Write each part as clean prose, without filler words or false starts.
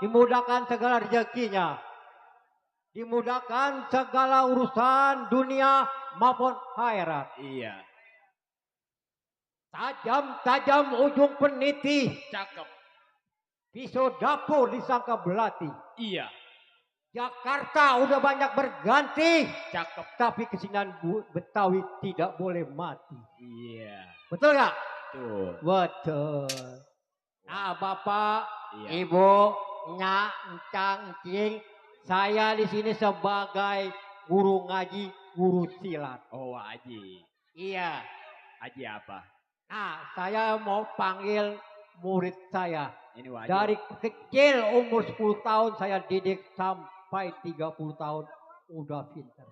dimudahkan segala rezekinya, dimudahkan segala urusan dunia maupun akhirat. Iya. Tajam-tajam ujung peniti. Cakep. Pisau dapur disangka belati. Iya. Jakarta udah banyak berganti. Cakep. Tapi kesenian Betawi tidak boleh mati. Iya. Betul nggak? Betul. Betul. Nah, Bapak, Iya. Ibu, Nyak, Encang, Encing, saya di sini sebagai guru ngaji, guru silat. Oh, Haji. Iya. Haji apa? Nah, saya mau panggil murid saya. Ini wajib. Dari kecil umur 10 tahun saya didik sampai 30 tahun udah pintar.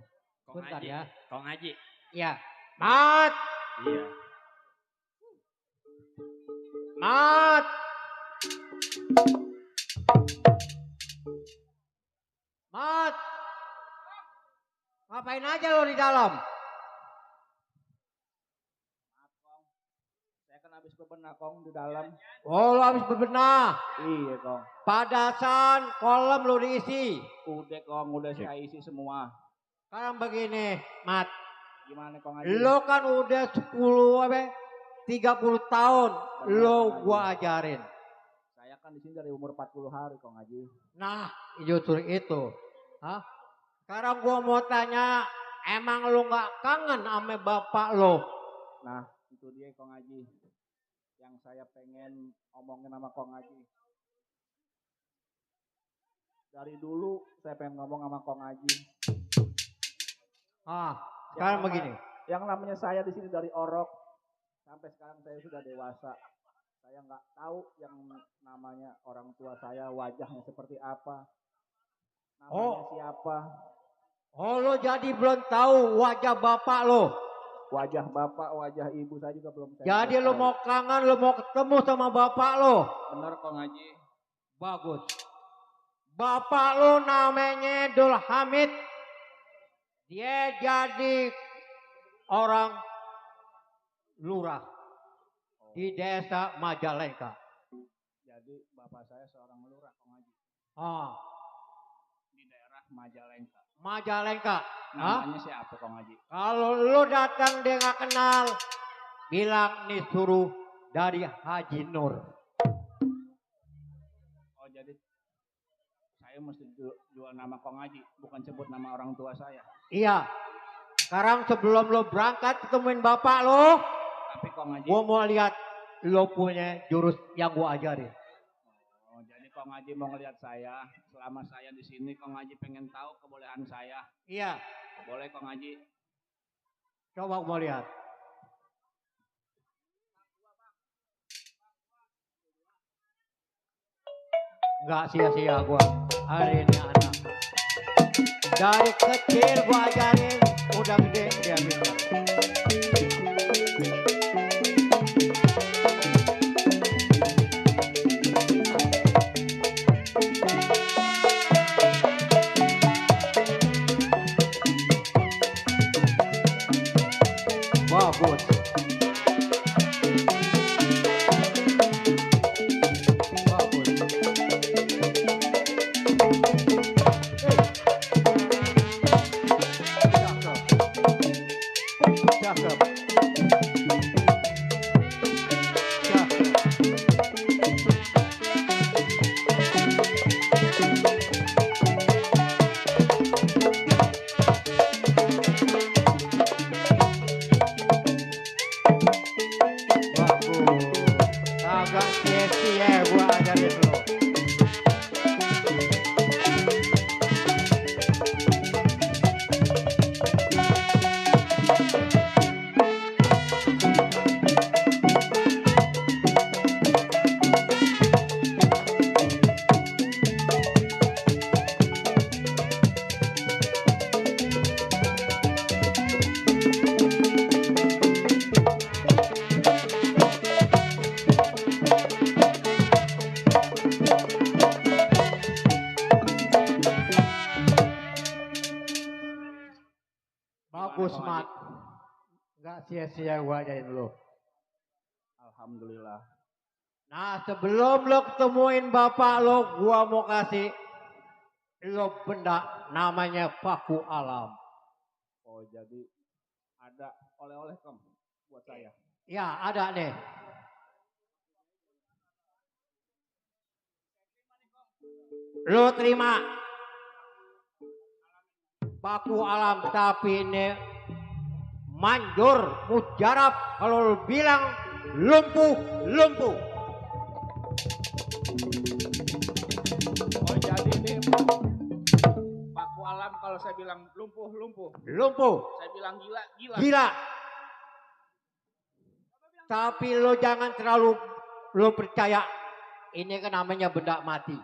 Bentar ya. Kong Haji. Iya. Mat. Iya. Mat. Mat. Ngapain aja lo di dalam? Habis bebenah Kong di dalam. Oh, lo habis bebenah. Iya Kong. Padasan kolam lo diisi. Udah Kong, udah saya isi semua. Sekarang begini, Mat. Gimana Kong Haji? Lo kan udah 30 tahun lo gua ajarin. Saya kan di sini dari umur 40 hari Kong Haji. Nah, justru itu. Hah? Sekarang gua mau tanya, emang lo nggak kangen sama bapak lo? Nah, itu dia Kong Haji. Yang saya pengen omongin sama Kong Haji. Dari dulu saya pengen ngomong sama Kong Haji. Sekarang begini. Yang namanya saya di sini dari orok sampai sekarang saya sudah dewasa. Saya nggak tahu yang namanya orang tua saya wajahnya seperti apa, namanya siapa. Oh, lo jadi belum tahu wajah bapak lo? Wajah bapak, wajah ibu saya juga belum. Jadi lo mau kangen, lo mau ketemu sama bapak lo? Benar Kong Haji. Bagus. Bapak lo namanya Dul Hamid. Dia jadi orang lurah di desa Majalengka. Jadi bapak saya seorang lurah Kong Haji. Di daerah Majalengka. Majalengka. Namanya siapa Kong Haji? Kalau lo datang dia nggak kenal, bilang nih suruh dari Haji Nur. Oh jadi saya mesti jual nama Kong Haji, bukan sebut nama orang tua saya. Iya. Sekarang sebelum lo berangkat ketemuin bapak lo, tapi Kong Haji, gua mau lihat lo punya jurus yang gua ajarin. Oh, jadi Kong Haji mau ngelihat saya, selama saya di sini Kong Haji pengen tahu kebolehan saya. Iya. Boleh Kong Haji? Coba mau lihat. Enggak sia-sia gua hari ini anak. Dari kecil gua ajarin, udah gede dia bisa. Bagus. Bagus, Mat. Enggak sia-sia gua ajarin lu. Alhamdulillah. Nah, sebelum lo ketemuin bapak lo, gua mau kasih lo benda namanya paku alam. Oh, jadi ada oleh-oleh Kang buat saya. Ya, ada nih. Lo terima paku alam, tapi ini manjur, mujarab. Kalau lo bilang lumpuh, lumpuh. Oh, jadi ini paku alam, kalau saya bilang lumpuh, lumpuh. Lumpuh. Saya bilang gila, gila. Gila. Tapi lo jangan terlalu lo percaya. Ini kan namanya benda mati.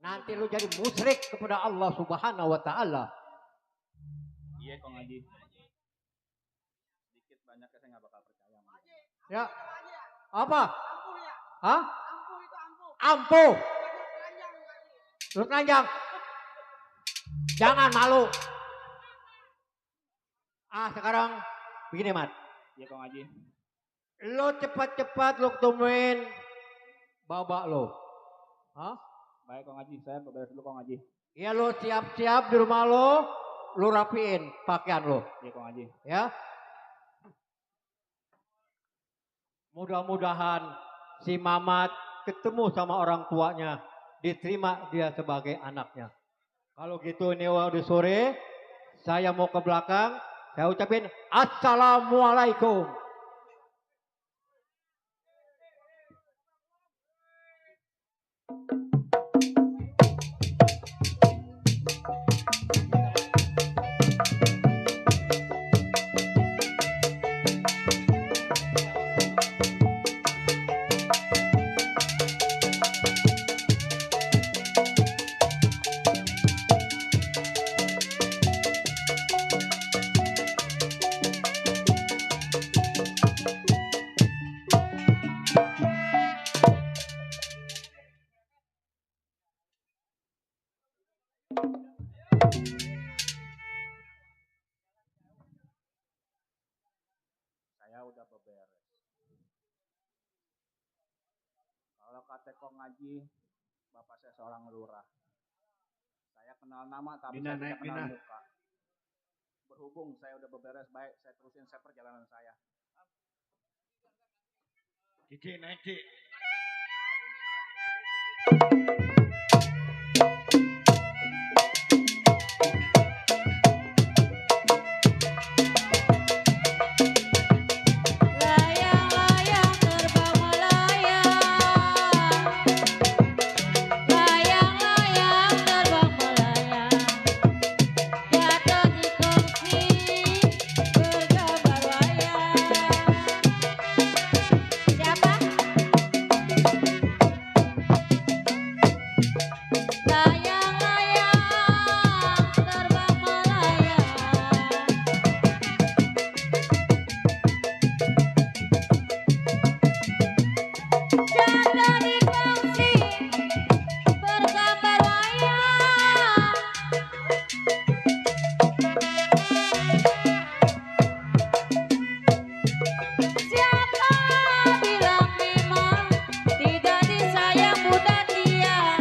Nanti lo jadi musyrik kepada Allah Subhanahu wa taala. Iya, Kang Haji. Sedikit banyaknya saya nggak bakal percaya. Ya. Apa? Ampuh ya. Hah? Ampuh itu ampuh. Ampuh. Panjang lagi. Lu telanjang. Jangan malu. Sekarang begini, Mat. Iya, Kang Haji. Lo cepat-cepat lo ketemuin babak lo. Hah? Baik, Kang Haji. Saya beres dulu, Kang Haji. Ya, lo siap-siap di rumah lo rapiin pakaian lo. Iya, Kang Haji. Ya. Mudah-mudahan si Mamat ketemu sama orang tuanya, diterima dia sebagai anaknya. Kalau gitu ini udah sore, saya mau ke belakang, saya ucapin Assalamualaikum. Saya udah beberes. Kalau kata Kang Haji, bapak saya seorang lurah. Saya kenal nama tapi saya tidak kenal muka. Berhubung saya udah beberes, baik saya terusin perjalanan saya. Cici naik, Ci. Layang-layang terbang melayang. Layang-layang terbang melayang. Jatuh di kursi bergambar wayang. Siapa? Siapa bilang memang tidak disayang mudah dia.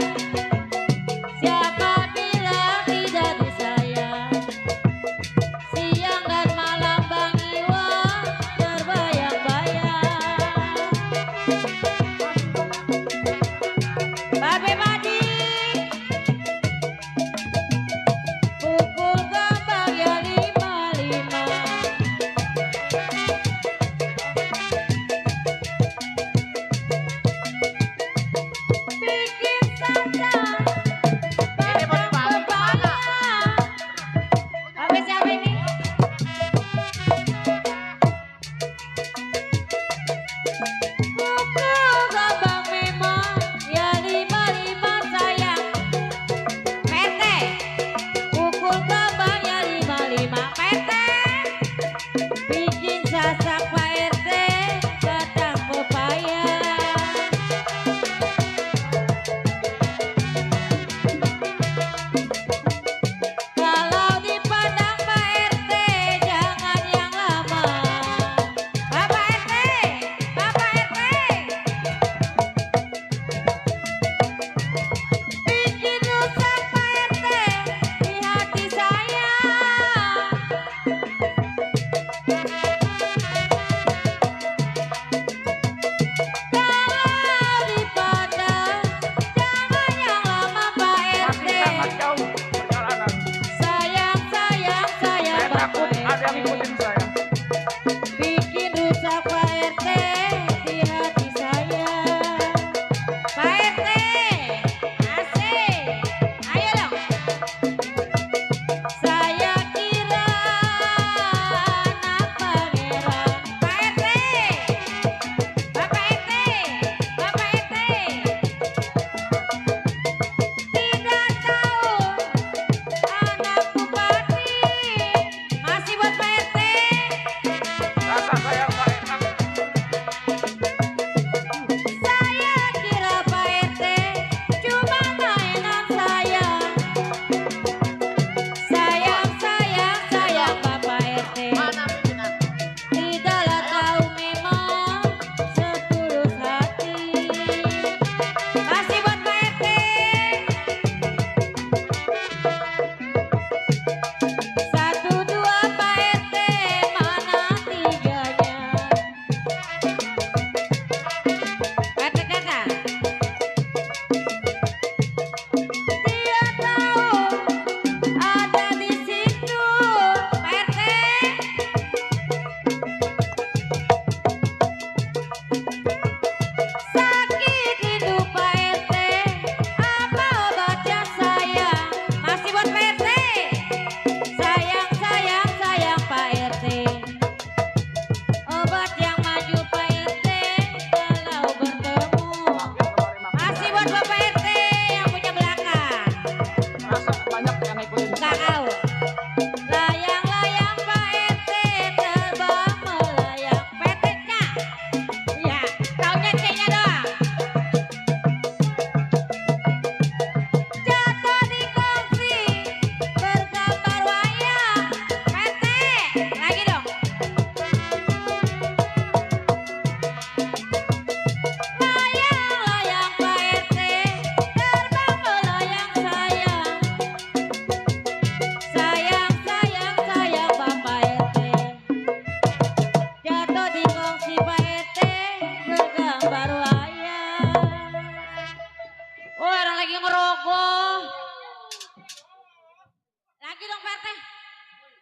Lagi dong Pak RT.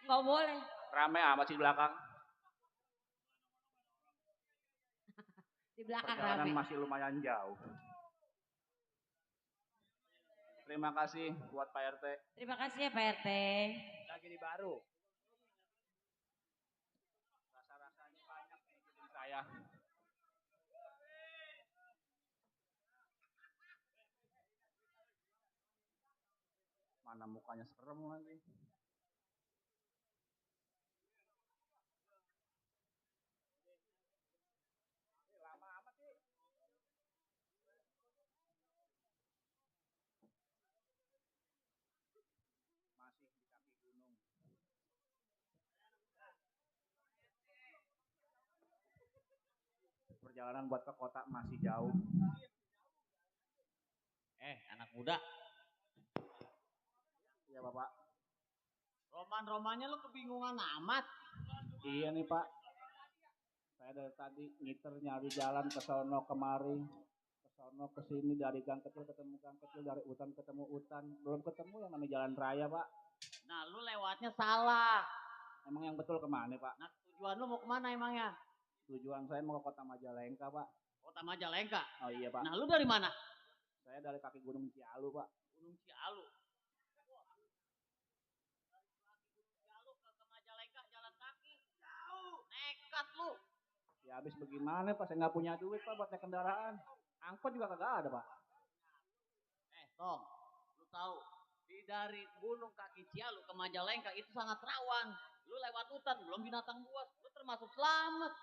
Nggak boleh. Rame amat sih di belakang. Di belakang Perjalanan rame. masih lumayan jauh. Terima kasih buat Pak RT. Terima kasih ya Pak RT. Lagi di baru. Rasa-rasanya banyak ngikutin saya. Mana mukanya serem lagi. Lama amat sih. Masih di kaki gunung. Perjalanan buat ke kota masih jauh. Anak muda. Iya Bapak. Roman-romannya lu kebingungan amat. Iya nih Pak. Saya dari tadi ngiter nyari jalan ke sono kemari. Ke sono ke sini, dari gang kecil ketemu gang kecil, dari hutan ketemu hutan. Belum ketemu yang namanya jalan raya Pak. Nah, lu lewatnya salah. Emang yang betul kemana Pak? Nah, tujuan lu mau kemana emangnya? Tujuan saya mau ke kota Majalengka Pak. Kota Majalengka. Oh iya Pak. Nah, lu dari mana? Saya dari kaki Gunung Cialu Pak. Gunung Cialu. Cialu ke Majalengka jalan kaki. Jauh. Nekat lu. Ya habis bagaimana Pak? Saya nggak punya duit Pak buat naik kendaraan. Angkot juga kagak ada Pak. Tong, lu tahu dari Gunung Kaki Cialu ke Majalengka itu sangat rawan. Lu lewat hutan, belum binatang buas, lu termasuk selamat.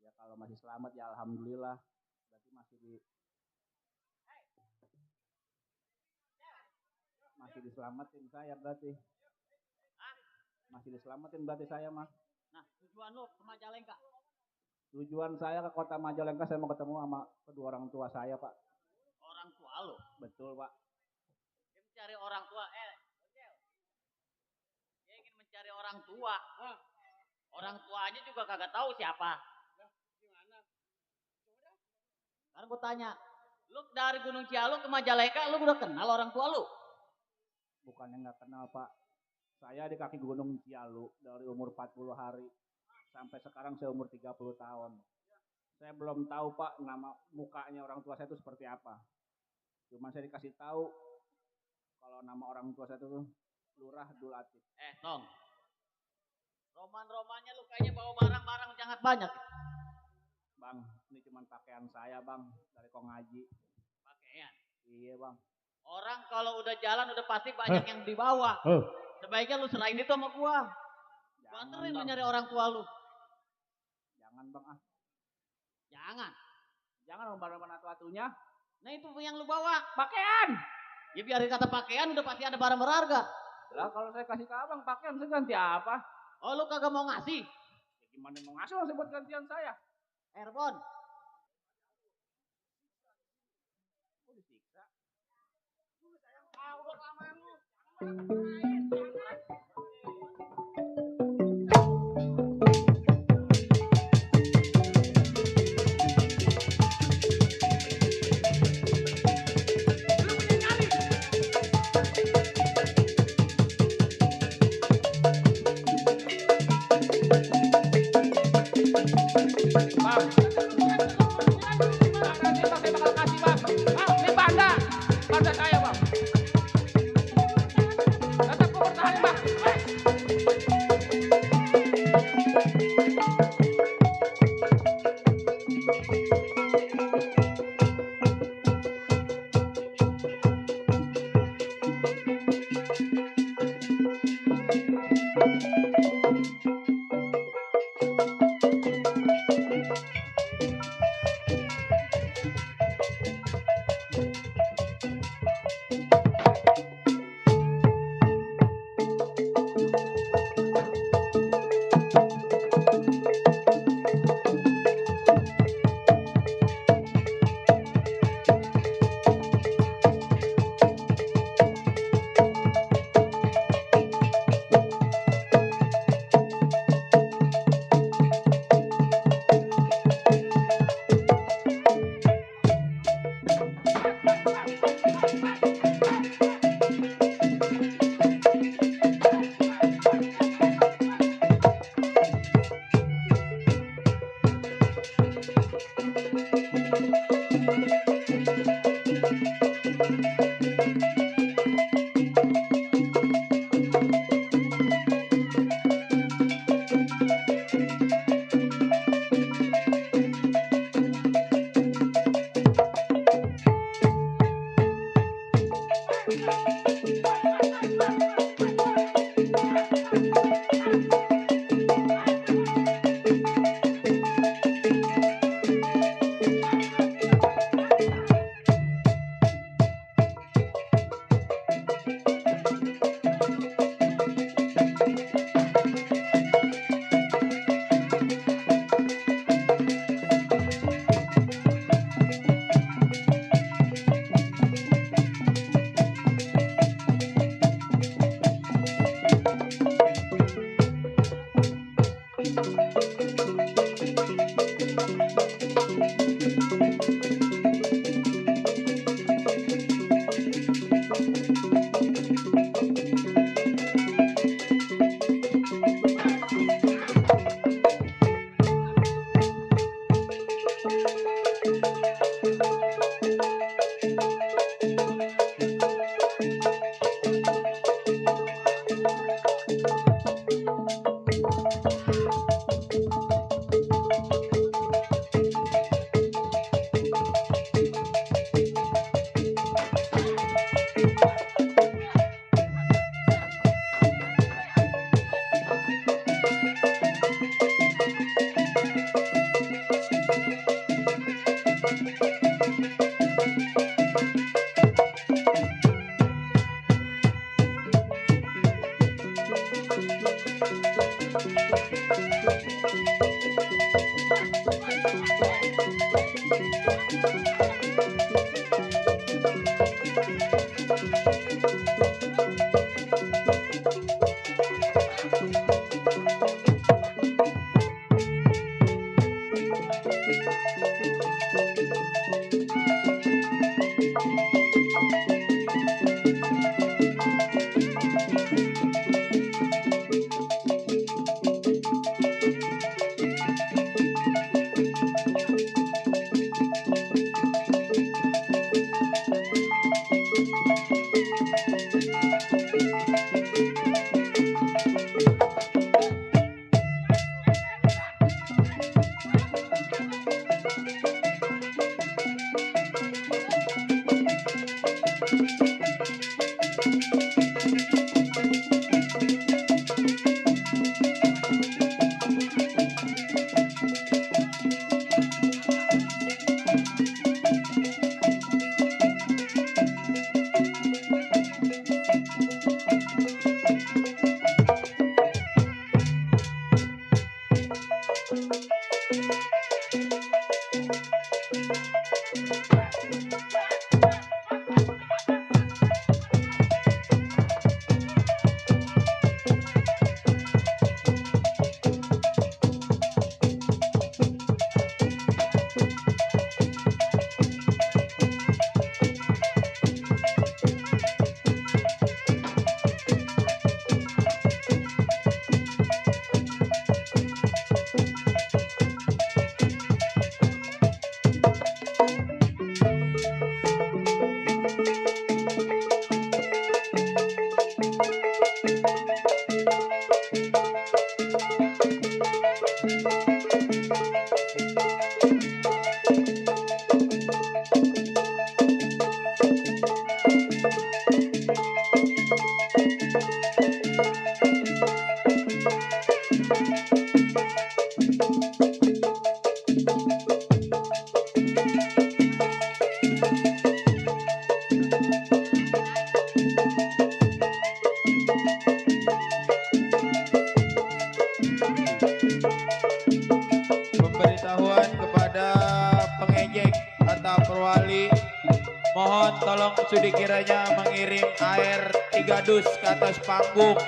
Ya kalau masih selamat ya alhamdulillah. Berarti masih diselamatin saya berarti. Masih diselamatin berarti saya mah. Nah, tujuan lu ke Majalengka? Tujuan saya ke kota Majalengka, saya mau ketemu sama kedua orang tua saya Pak. Orang tua lu? Betul Pak. Dia mencari orang tua, dia ingin mencari orang tua. Orang tuanya juga kagak tahu siapa. Sekarang gue tanya, lu dari Gunung Cialu ke Majalengka, lu udah kenal orang tua lu? Bukannya nggak kenal Pak. Saya di kaki Gunung Cialu dari umur 40 hari. Sampai sekarang saya umur 30 tahun. Saya belum tahu Pak nama mukanya orang tua saya itu seperti apa. Cuma saya dikasih tahu kalau nama orang tua saya itu Lurah Abdul Latif. Tong. Roman-romannya lu kayaknya bawa barang-barang sangat banyak. Bang, ini cuma pakaian saya Bang dari kong ngaji. Pakaian? Iya Bang. Orang kalau udah jalan udah pasti banyak yang dibawa. Sebaiknya lu serahin itu sama gua. Gua anterin lu nyari orang tua lu. Jangan Bang ah. Jangan. Jangan barang-barang atu-atunya. Nah itu yang lu bawa. Pakaian. Ya biar kata pakaian udah pasti ada barang berharga. Lah kalau saya kasih ke abang pakaian saya ganti apa? Oh lu kagak mau ngasih? Ya, gimana mau ngasih orang buat gantian saya? Airborne. Oh disiksa. Udah kelamaan lu. Bang, ini banda saya Bang. Tetap gue bertahan. Mohon tolong sudi kiranya mengirim air 3 dus ke atas panggung.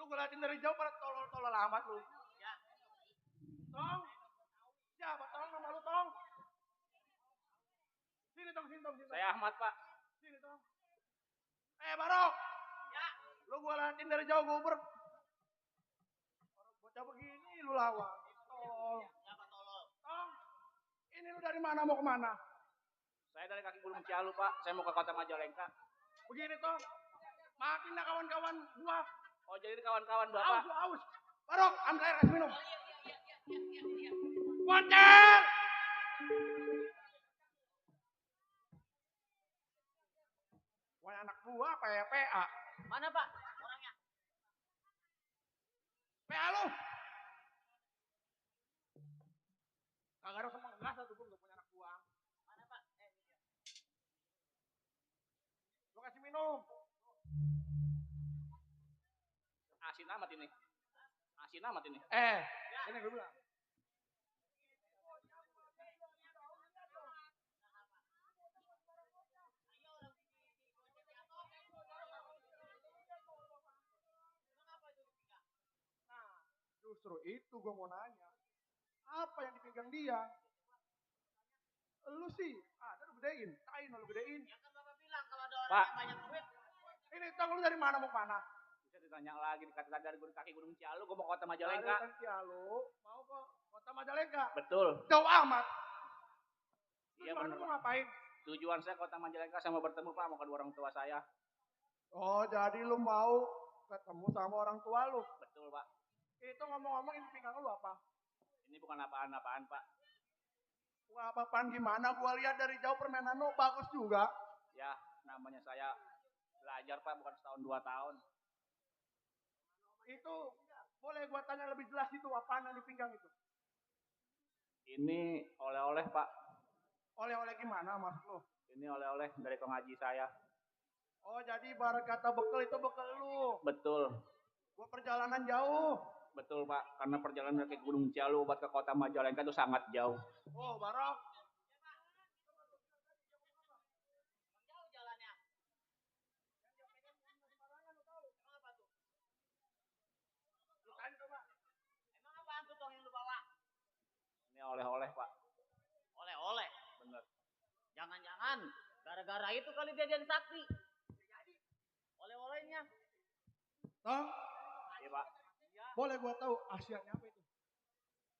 Lu gue liatin dari jauh pada tolol-tolol amat lu. Tong, siapa Tong nama lu Tong? Sini Tong, sini Tong, sini Tong. Saya Ahmad, Pak. Sini Tong. Barok. Ya. Lu gue liatin dari jauh gue ber. Bocah begini lu lawan. Tolol. Siapa tolol? Tong, ini lu dari mana mau kemana? Saya dari kaki Gunung Cialu, Pak. Saya mau ke kota Majalengka. Begini Tong, maafin dah kawan-kawan gua. Oh, jadi kawan-kawan Bapak. Aus. Barok, ambil air kasih minum. Koncer! Wah anak gua PA. Mana Pak orangnya? PA lu. Kagak ada sama gas tuh gua enggak punya anak gua. Mana Pak? Lu kasih minum. Asin amat ini. Asin amat ini. Ini gue bilang. Justru itu gue mau nanya. Apa yang dipegang dia? Lu sih, ada lu gedein. Kain lu gedein. Ya kan Bapak bilang kalau ada Pak. Banyak duit. Ini Tong, lu dari mana mau mana? Bisa ditanya lagi, dikatakan dari kaki Gunung Cialu, gue mau ke kota Majalengka. Dari Cialu, mau ke kota Majalengka. Betul. Jauh amat. Iya Tujuan benar, lu Pak. ngapain? Tujuan saya kota Majalengka sama bertemu Pak, mau kedua orang tua saya. Oh, jadi lu mau ketemu sama orang tua lu. Betul Pak. Itu ngomong-ngomong ini pinggang lu apa? Ini bukan apaan-apaan Pak. Wah, apaan gimana? Gua lihat dari jauh permainan lu bagus juga. Ya, namanya saya belajar Pak, bukan setahun 2 tahun. Itu boleh gua tanya lebih jelas itu apaan yang di pinggang itu? Ini oleh-oleh Pak. Oleh-oleh gimana maksud lu? Ini oleh-oleh dari pengaji saya. Oh, jadi ibarat kata bekal itu bekal lu. Betul. Gua perjalanan jauh. Betul Pak, karena perjalanan dari Gunung Cialu buat ke kota Majalengka itu sangat jauh. Oh, Barok. Jauh jalannya. Emang apa tuh? Lu tanya coba. Emang apaan tuh Tong yang lu bawa? Ini oleh-oleh Pak. Oleh-oleh. Bener. Jangan-jangan gara-gara itu kali dia jadi saksi. Oleh-olehnya. Tong, Iya Pak. boleh gua tahu asiannya apa itu?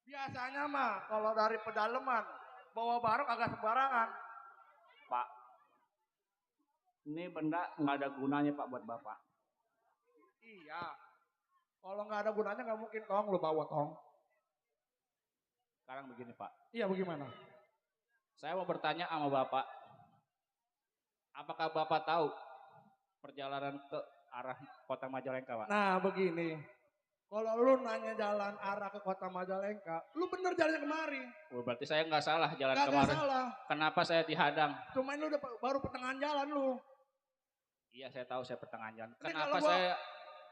Biasanya mah kalau dari pedalaman bawa barok agak sembarangan. Pak, ini benda nggak ada gunanya Pak buat Bapak. Iya. Kalau nggak ada gunanya nggak mungkin Tong lu bawa Tong. Sekarang begini Pak, Iya bagaimana? saya mau bertanya sama Bapak. Apakah Bapak tahu perjalanan ke arah kota Majalengka Pak? Nah begini. Kalau lu nanya jalan arah ke kota Majalengka, lu bener jalannya kemari. Oh, berarti saya nggak salah jalan Gak kemarin. salah. Kenapa saya dihadang? Cuman lu udah baru pertengahan jalan lu. Iya saya tahu saya pertengahan jalan. Ini Kenapa kalau gua- saya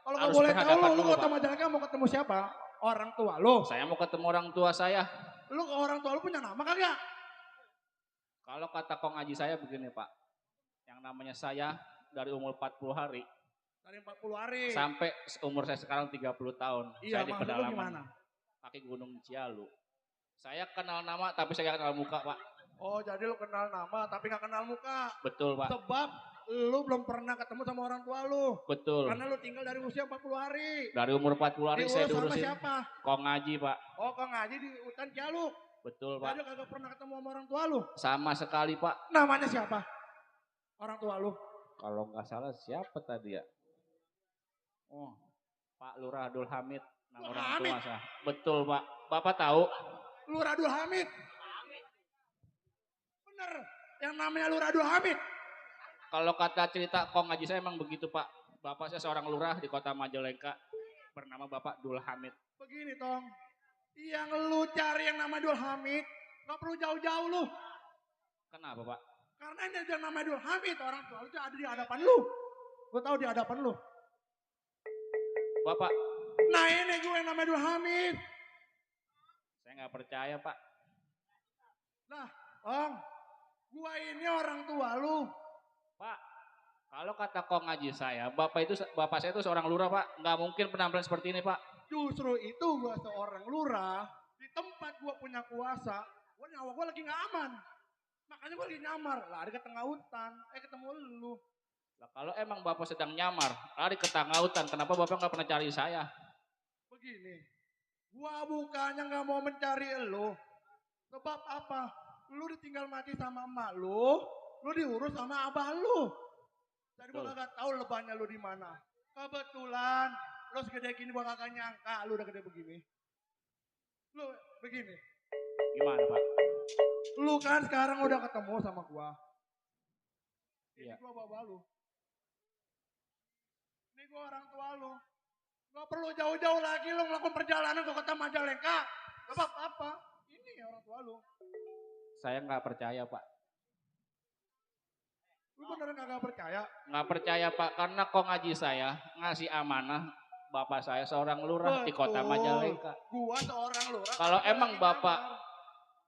Kalau harus gak boleh tahu berhadapan lu dulu, ke kota Pak? Majalengka mau ketemu siapa? Orang tua lu. Saya mau ketemu orang tua saya. Lu ke orang tua lu punya nama kagak? Kalau kata Kong Haji saya begini Pak. Yang namanya saya dari umur 40 hari Dari 40 hari. sampai umur saya sekarang 30 tahun. Iya, Saya di maksud lu pedalaman gimana? kaki Gunung Cialu. Saya kenal nama tapi saya nggak kenal muka Pak. Oh jadi lu kenal nama tapi gak kenal muka. Betul Pak. Sebab lu belum pernah ketemu sama orang tua lu. Betul. Karena lu tinggal dari usia 40 hari. Dari umur 40 hari saya Diurus sama diurusin siapa? Kong Haji Pak. Oh kok ngaji di hutan Cialu. Betul Jadi Pak. kagak pernah ketemu sama orang tua lu. Sama sekali Pak. Namanya siapa? Orang tua lu. Kalau nggak salah siapa tadi ya? Oh, Pak Lurah Abdul Hamid. Nama Wah, orang Hamid. tua saya. Betul Pak. Bapak tahu? Lurah Abdul Hamid. Bener. Yang namanya Lurah Abdul Hamid. Kalau kata cerita Kong Haji saya emang begitu Pak. Bapak saya seorang lurah di kota Majalengka. Bernama Bapak Dul Hamid. Begini Tong. Yang lu cari yang nama Dul Hamid. Gak perlu jauh-jauh lu. Kenapa Pak? Karena ini yang namanya Dul Hamid. Orang tua lu tuh ada di hadapan lu. Gue tahu di hadapan lu. Bapak, Nah ini gue yang namanya Dul Hamid. saya nggak percaya Pak. Nah Tong. Gue ini orang tua lu. Pak, kalau kata Kong Haji saya, bapak saya itu seorang lurah Pak. Nggak mungkin penampilan seperti ini Pak. Justru itu gue seorang lurah. Di tempat gue punya kuasa. Gue nyawa gue lagi gak aman. Makanya gue lagi nyamar. Lari ke tengah hutan. Ketemu lu. Nah, kalau emang bapak sedang nyamar, lari ke tengah hutan, kenapa bapak nggak pernah cari saya? Begini. Gue bukannya gak mau mencari lu. Sebab apa? Lu ditinggal mati sama emak lu. Lu diurus sama abah lu. Jadi gue Betul. kagak tahu lebahnya lu di mana. Kebetulan lu segede gini gue kagak nyangka lu udah gede begini. Lu begini. Gimana Pak? Lu kan sekarang udah ketemu sama gua. Ini Iya. gua bawa lu. Ini gua orang tua lu. Gak perlu jauh-jauh lagi lu melakukan perjalanan ke kota Majalengka. Sebab apa? Ini orang tua lu. Saya nggak percaya Pak. Lu beneran kagak percaya? Nggak percaya Pak, karena Kong Haji saya ngasih amanah bapak saya seorang lurah di kota Betul. Majalengka. Gua seorang lurah. Kalau gua emang lagi bapak nyamar.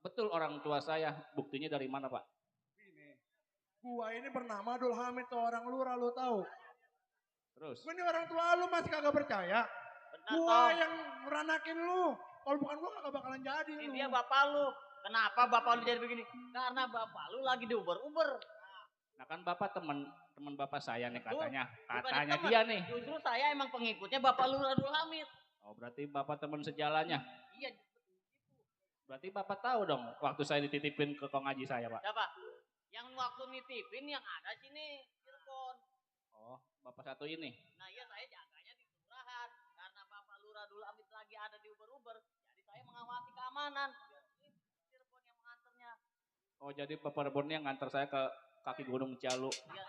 betul orang tua saya, buktinya dari mana Pak? Gini. Gua ini bernama Dul Hamid seorang lurah lu tahu. Terus, Gua ini orang tua lu masih kagak percaya. Benar Gua Tong. yang meranakin lu. Kalau bukan gua kagak bakalan jadi Ini lu. dia bapak lu. Kenapa bapak lu jadi begini? Karena bapak lu lagi diuber-uber. nah kan bapak temen teman bapak saya nih katanya. Bukan Katanya teman. dia nih. Justru saya emang pengikutnya Bapak Lurah Abdul Hamid. Oh, berarti bapak teman sejalannya. Iya. Berarti bapak tahu dong waktu saya dititipin ke kong haji saya, Pak. Siapa? Yang waktu nitipin yang ada sini Cirebon. Oh, bapak satu ini. Nah iya saya jaganya di kelurahan. Karena Bapak Lurah Abdul Hamid lagi ada di Uber-Uber. Jadi saya mengawasi keamanan. Biar Cirebon yang mengantarnya. Oh, jadi bapak Rebon yang ngantar saya ke kaki gunung Cialu. Iya.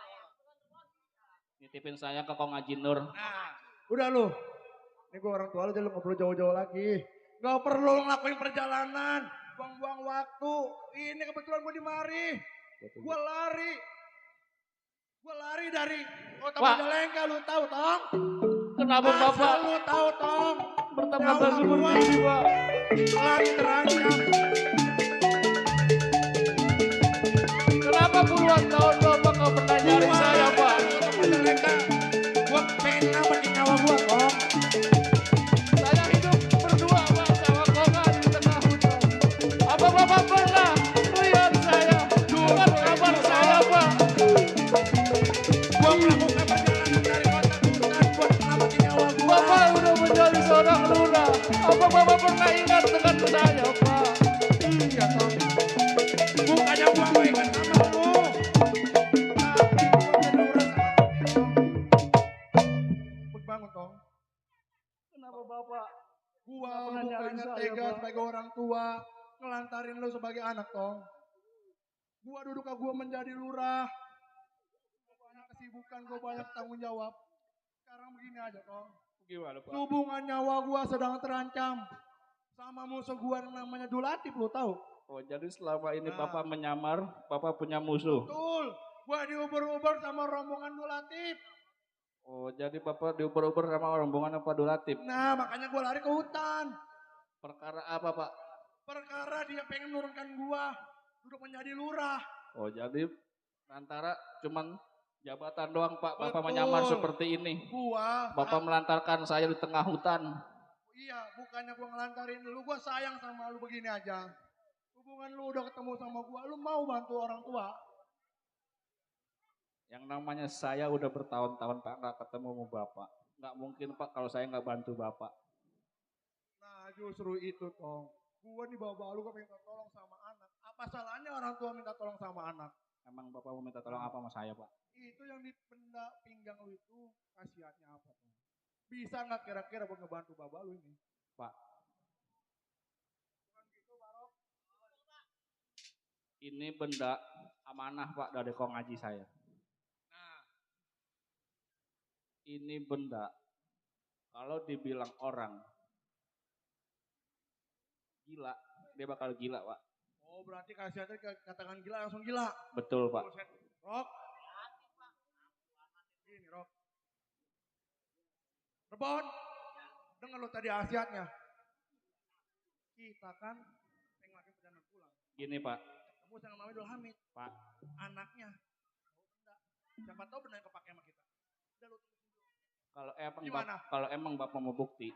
Nitipin saya ke kong haji Nur. Nah, udah lu. Ini gue orang tua lu, jadi lu ngobrol jauh-jauh lagi. Gak perlu lu ngelakuin perjalanan. Buang-buang waktu. Ini kebetulan gue di mari. Gue lari dari kota Majalengka, lu tahu Tong? Kenapa bapak? Lu tahu Tong? Pertemanan seperti ini, Pak. Lagi terancam. Kenapa puluhan tahun bapak gak pernah nyari saya, Pak? Majalengka. Gue pengen nyelamatin nyawa gue Tong. Saya hidup berdua, Pak, sama kongan di tengah hutan. Apa bapak pernah lihat saya? Dengar kabar saya, Pak? Gue melakukan perjalanan dari kota ke hutan buat nyelamatin nyawa gue. Bapak udah menjadi seorang lurah. Apa bapak pernah ingat dengan saya, Pak? Iya Tong. Bukannya gue mau ingat sama lu. Bangun Tong. Kenapa bapak? Gua pernah nyariin bukannya saya, tega Pak. sebagai orang tua ngelantarin lu sebagai anak Tong. Gua duduk gua menjadi lurah. Gua banyak kesibukan, gua banyak tanggung jawab. Sekarang begini aja Tong. Gimana, Pak? Hubungan nyawa gua sedang terancam sama musuh gua yang namanya Dulatif, lu tahu? Oh, jadi selama ini Nah. bapak menyamar, bapak punya musuh. Betul. Gua diuber-uber sama rombongan Dulatif. Oh, jadi bapak diuber-uber sama rombongan Pak Dulatif. Nah, makanya gua lari ke hutan. Perkara apa, Pak? Perkara dia pengen menurunkan gua duduk menjadi lurah. Oh, jadi antara cuman jabatan doang, Pak. Bapak Betul. menyamar seperti ini. Gua Bapak melantarkan saya di tengah hutan. iya, bukannya gua ngelantarin lu, gua sayang sama lu begini aja. Hubungan lu udah ketemu sama gua, lu mau bantu orang tua. Yang namanya saya udah bertahun-tahun, Pak, nggak ketemu sama Bapak. Nggak mungkin, Pak, kalau saya nggak bantu Bapak. Nah, justru itu, Tong. Gua nih bawa lu gua minta tolong sama anak. Apa salahnya orang tua minta tolong sama anak? Emang Bapak mau minta tolong apa sama saya, Pak? Itu yang di pinggang lu itu khasiatnya apa, Tong? Bisa nggak kira-kira buat ngebantu bapak lu ini? Pak, ini benda amanah, Pak, dari kong haji saya. Nah, Ini benda, kalau dibilang orang gila, dia bakal gila, Pak. oh berarti khasiatnya katakan gila langsung gila. Betul, Pak. Rok. Gini, Rok. Rebon. Dengar lu tadi khasiatnya. Kita kan pengen ngelakuin perjalanan pulang. Gini, Pak. Kamu sama namanya Dul Hamid. Pak. Anaknya. Siapa tahu benar kepake sama kita. Udah lu tunggu dulu. Kalau kalau emang Bapak mau bukti,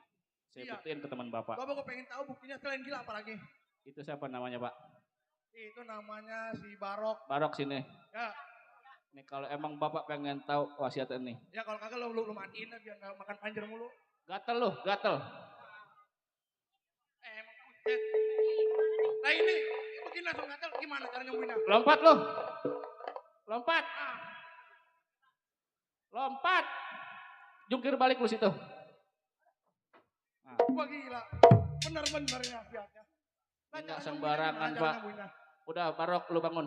saya Iya. buktiin ke teman Bapak. Bapak gue pengen tahu buktinya selain gila apa lagi. Itu siapa namanya, Pak? Itu namanya si Barok. Barok sini. Ya, Nih kalau emang Bapak pengen tahu wasiat ini. ya kalau kagak lu matiin lah biar gak makan panjer mulu. Gatel lu, gatel. Emang buset. Nah ini begini langsung ngatel gimana cara nyembuhinnya? Lompat lu. Lompat. Lompat. Jungkir balik lu situ. Nah, Wah gila. Bener-bener ya khasiatnya. Nah, nggak cara sembarangan, nyembuhinnya gimana Pak. cara nyembuhinnya? udah Barok lu bangun.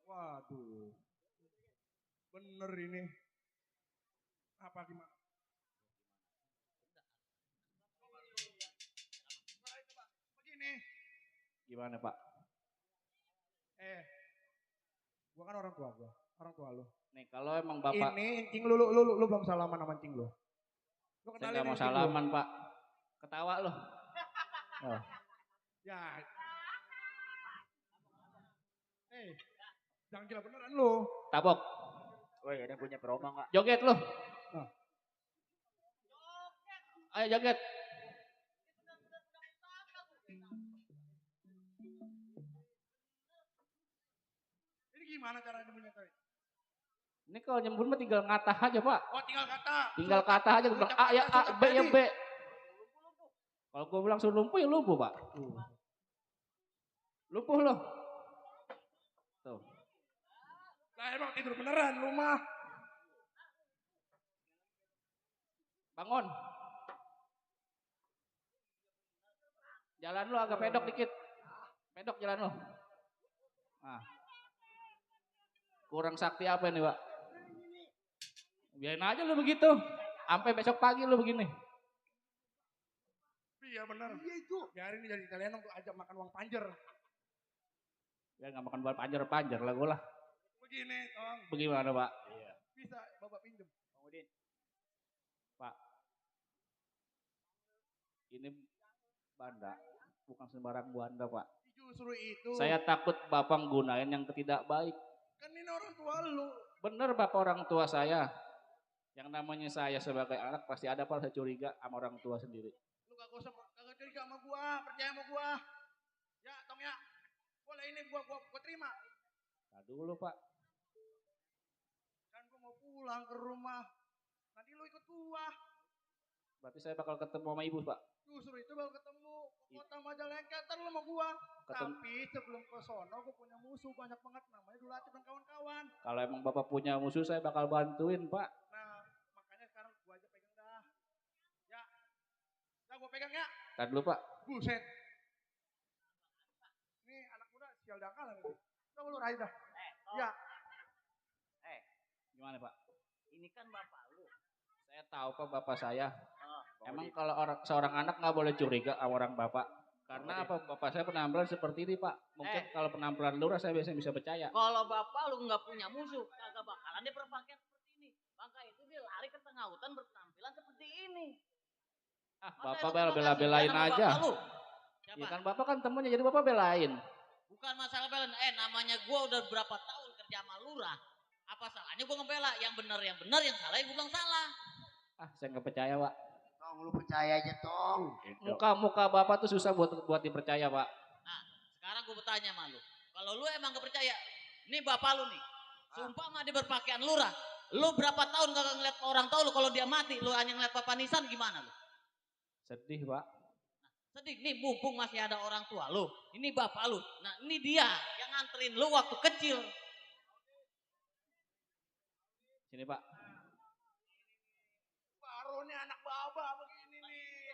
Waduh. Bener ini. Apa gimana? Begini. Gimana, Pak? Gua kan orang tua lu. Nih kalau emang Bapak, Ini incing lu belum salaman sama incing lu. Lu saya kenalin nggak mau incing lu. salaman, Pak. Ketawa lu. Oh. Ya. Jangan gila beneran lu. Tabok. Woi, ada yang punya peromang nggak? Joget lu. Nah. Ayo joget. Ini gimana cara nyembuhinnya tadi? Ini kalau nyembur mah tinggal ngatah aja, Pak. Oh, tinggal kata. Tinggal kata aja, gue bilang A ya A, B ya B. Kalau gue bilang suruh lumpuh ya lumpuh, Pak. Lumpuh loh. Tuh. Lah emang tidur beneran lu mah. Bangun. Jalan lu agak pedok dikit. Pedok jalan lu. Nah. Kurang sakti apa nih, Pak? Biarin aja lu begitu. Sampai besok pagi lu begini. Iya bener. Iya itu. Biarin jadi Lenong tuh ajak makan uang panjer. Ya nggak makan buat panjer lah gue lah. Begini, Tong. Bagaimana, Pak? Iya. Bisa Bapak pinjem. Bang Udin. Pak. Ini banda. Bukan sembarang banda, Pak. Justru itu. Saya takut Bapak gunain yang tidak baik. Kan ini orang tua lu. Bener Bapak orang tua saya. Yang namanya saya sebagai anak pasti ada apa saya curiga sama orang tua sendiri. Lu kagak curiga sama gua, percaya sama gua. Ya, Tong ya. Boleh ini gua terima. Nah dulu, Pak. Kan gua mau pulang ke rumah. Nanti lu ikut gua. Berarti saya bakal ketemu sama ibu, Pak. Justru itu baru ketemu ke kota Majalengka, ntar lu sama gua. Tapi sebelum ke sono gua punya musuh banyak banget namanya Dulatif dan kawan-kawan. Kalau emang Bapak punya musuh saya bakal bantuin, Pak. Nah, makanya sekarang gua aja pegang dah. Ya. Ya gua pegang ya. Ntar dulu, Pak. Buset. Nih anak muda sial dangkalan ini. Coba lu raih dah. Ya. Gimana, Pak? Ini kan bapak lu. Saya tahu, Pak, Bapak saya. Oh, Emang kalau seorang anak nggak boleh curiga sama orang Bapak. Karena apa? Bapak saya penampilan seperti ini, Pak. Mungkin kalau penampilan lurah saya biasanya bisa percaya. Kalau bapak lu nggak punya musuh, kagak bakalan dia berpakaian seperti ini. Maka itu dia lari ke tengah hutan berpenampilan seperti ini. Ah, Masa Bapak lu bela-belain sama aja. bapak lu? Siapa? Ya kan Bapak kan temennya jadi Bapak belain. Bukan masalah belain. Namanya gua udah berapa tahun kerja sama lurah. Apa salahnya gua ngebela? Yang benar, yang salah yang gua bilang salah. Ah, saya nggak percaya, Pak. Tong, lu percaya aja, Tong. Muka Bapak tuh susah buat dipercaya, Pak. Nah, sekarang gua bertanya sama lu. Kalau lu emang gak percaya, nih bapak lu nih. Sumpah mah dia berpakaian lurah. Lu berapa tahun kagak ngeliat orang tahu lu kalau dia mati, lu hanya ngeliat papanisan gimana lu? Sedih, Pak. Sedih nih mumpung masih ada orang tua lu. Ini bapak lu. Nah, ini dia yang nganterin lu waktu kecil. Sini, Pak. Baru nih anak baba begini nih.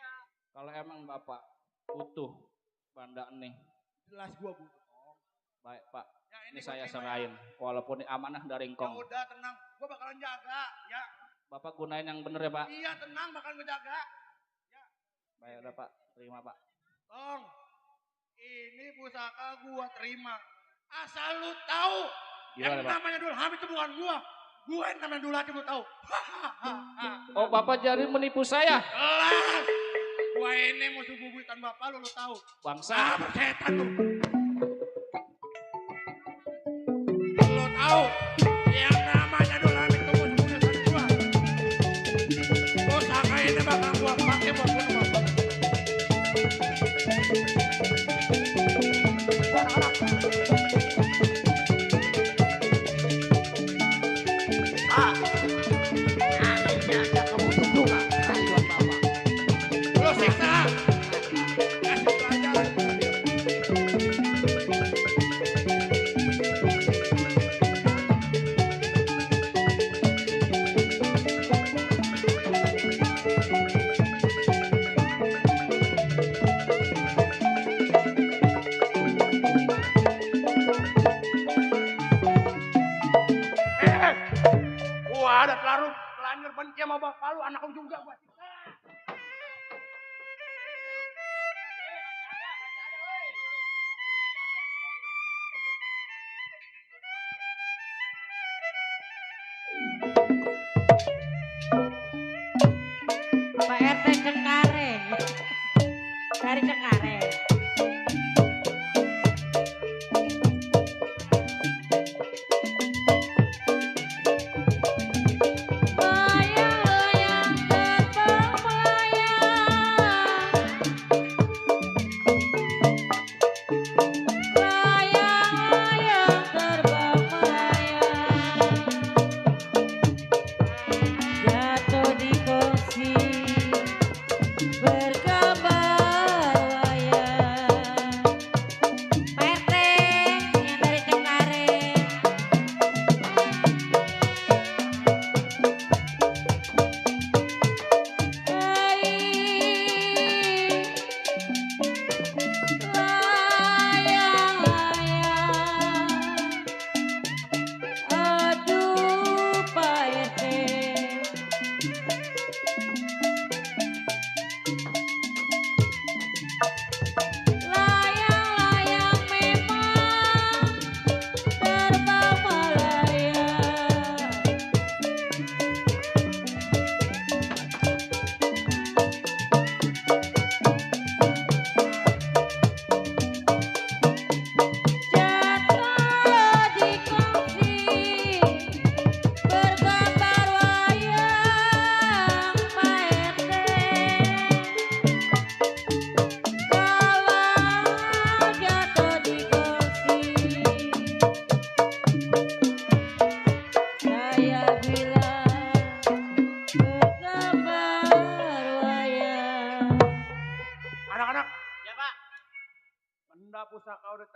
Kalau emang Bapak butuh banda nih. Jelas gua butuh. Baik, Pak. Ya, Ini gua saya terima serahin. Walaupun ini amanah dari Ya engkong. udah tenang, gua bakalan jaga. Ya. Bapak gunain yang bener ya, Pak. Iya tenang, bakalan gua jaga. Baik, udah, Pak. Terima, Pak. Tong, ini pusaka gua terima. Asal lu tahu, Gimana, yang Pak? namanya Dul Hamid itu bukan gua. Gua yang namanya Dul Hamid lu tahu. Oh, Bapak jadi menipu saya. Kelas. Gua ini musuh bubuyutan bapak lu tahu. Bangsa. Setan lu. Lu tahu, yang namanya Dul Hamid itu musuh bubuyutan gua. Pusaka ini bakal gua pakai buat bunuh bapak. Lu siksa. Kasih pelajaran. Gua ada telanjur benci sama bapak lu, anak lu juga gua. Pak RT Cengkareng. Dari Cengkareng. Layang-layang terbang melayang. Layang-layang terbang melayang.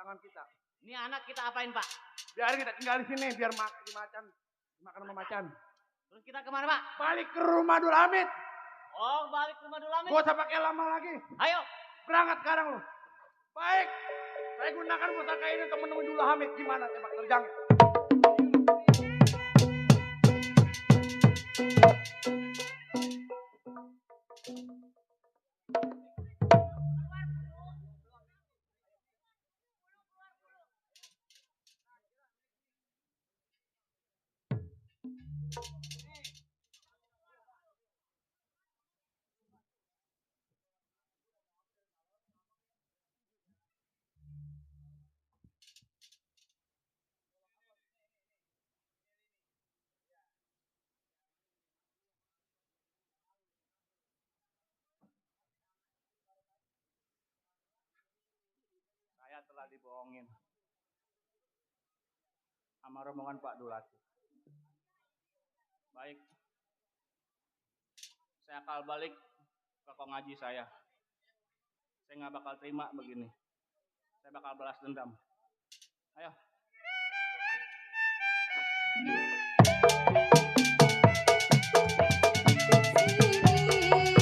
perjuangan kita. Ini anak kita apain Pak? Biarin kita tinggal di sini biar dimakan sama macan. Terus kita kemana Pak? Balik ke rumah Dul Hamid. Oh balik ke rumah dulu Amin. Gak usah pakai lama lagi. Ayo. Berangkat sekarang lu. Baik. Saya gunakan pusaka ini untuk menemui Dul Hamid. Gimana tembak terjang? Saya telah dibohongin sama rombongan Pak Dulati. Baik, saya akal balik ke kong ngaji saya. Saya nggak bakal terima begini. Saya bakal balas dendam. Ayo.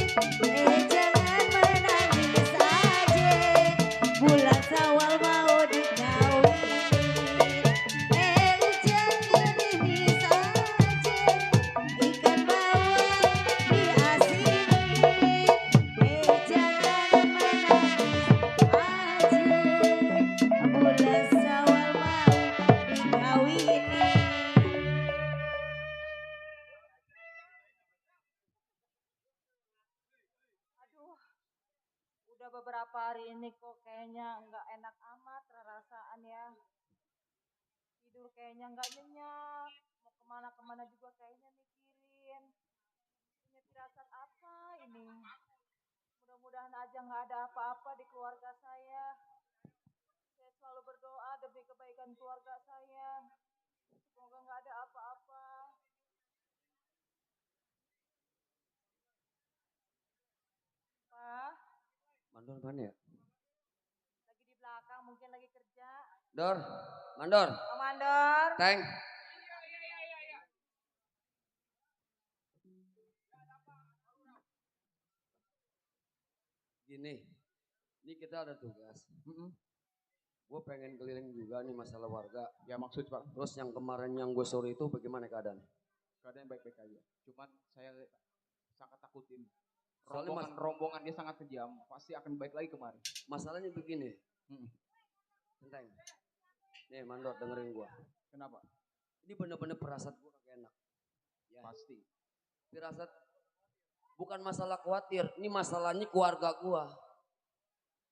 Jangan menangis aja, bulan Syawal mau dikawin. Jangan nangis aja, ikan bawal diasinin. Jangan menangis aja, bulan Syawal mau dikawinin. Aduh, udah beberapa hari ini kok kayaknya nggak enak amat rasaan ya. Tidur kayaknya nggak nyenyak, mau kemana-kemana juga kayaknya mikirin. Punya firasat apa ini? Mudah-mudahan aja nggak ada apa-apa di keluarga saya. Saya selalu berdoa demi kebaikan keluarga saya. Semoga nggak ada apa-apa. Pak, Mandor mana ya? lagi di belakang mungkin lagi kerja. Dor, Mandor, Komandor. Teng. Gini, ini kita ada tugas. Gue pengen keliling juga nih masalah warga. Ya maksud Pak, Terus yang kemarin yang gue sore itu bagaimana keadaan? keadaan baik-baik aja. Cuman saya sangat takutin. Soalnya Rombongan dia sangat kejam. Pasti akan baik lagi kemarin. masalahnya begini. Mm-mm. Teng. Nih Mandor dengerin gue. Kenapa? Ini bener-bener perasaan gue kagak enak. Ya. Pasti. Firasat bukan masalah khawatir, ini masalahnya keluarga gua.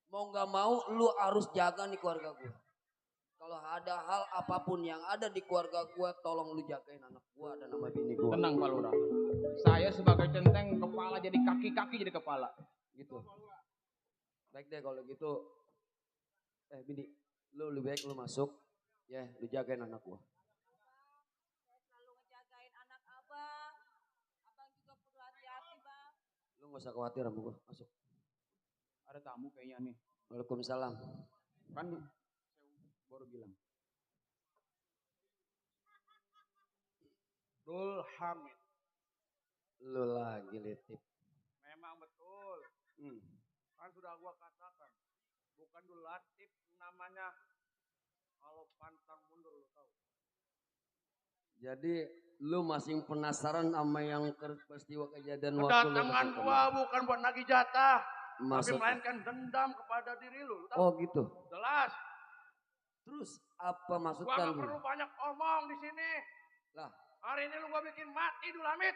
Mau nggak mau lu harus jaga nih keluarga gua. Kalau ada hal apapun yang ada di keluarga gua, tolong lu jagain anak gua dan nama bini gua. Tenang Pak Lurah. Saya sebagai centeng kepala jadi kaki jadi kepala. Gitu. Baik deh kalau gitu. Bini, lu lebih baik lu masuk. Ya, lu jagain anak gua. Saya selalu ngejagain anak abang. Abang juga perlu hati-hati bang. Lu nggak usah khawatir sama gua. Masuk. Ada tamu kayaknya nih. Waalaikumsalam. Kan saya baru bilang. Dul Hamid. Lu lagi litip. Memang betul. Kan sudah gua katakan. Bukan Dul Latif namanya. Kalau pantang mundur lu tahu. Jadi lu masih penasaran sama yang peristiwa kejadian waktu lu Kedatangan masih gua bukan buat nagih jatah. Tapi Maksudnya? melainkan dendam kepada diri lu. Tahu? Oh gitu. Jelas. Terus apa Gua maksudnya gak lu? perlu banyak omong di sini. Lah, Hari ini lu gua bikin mati Dul Hamid.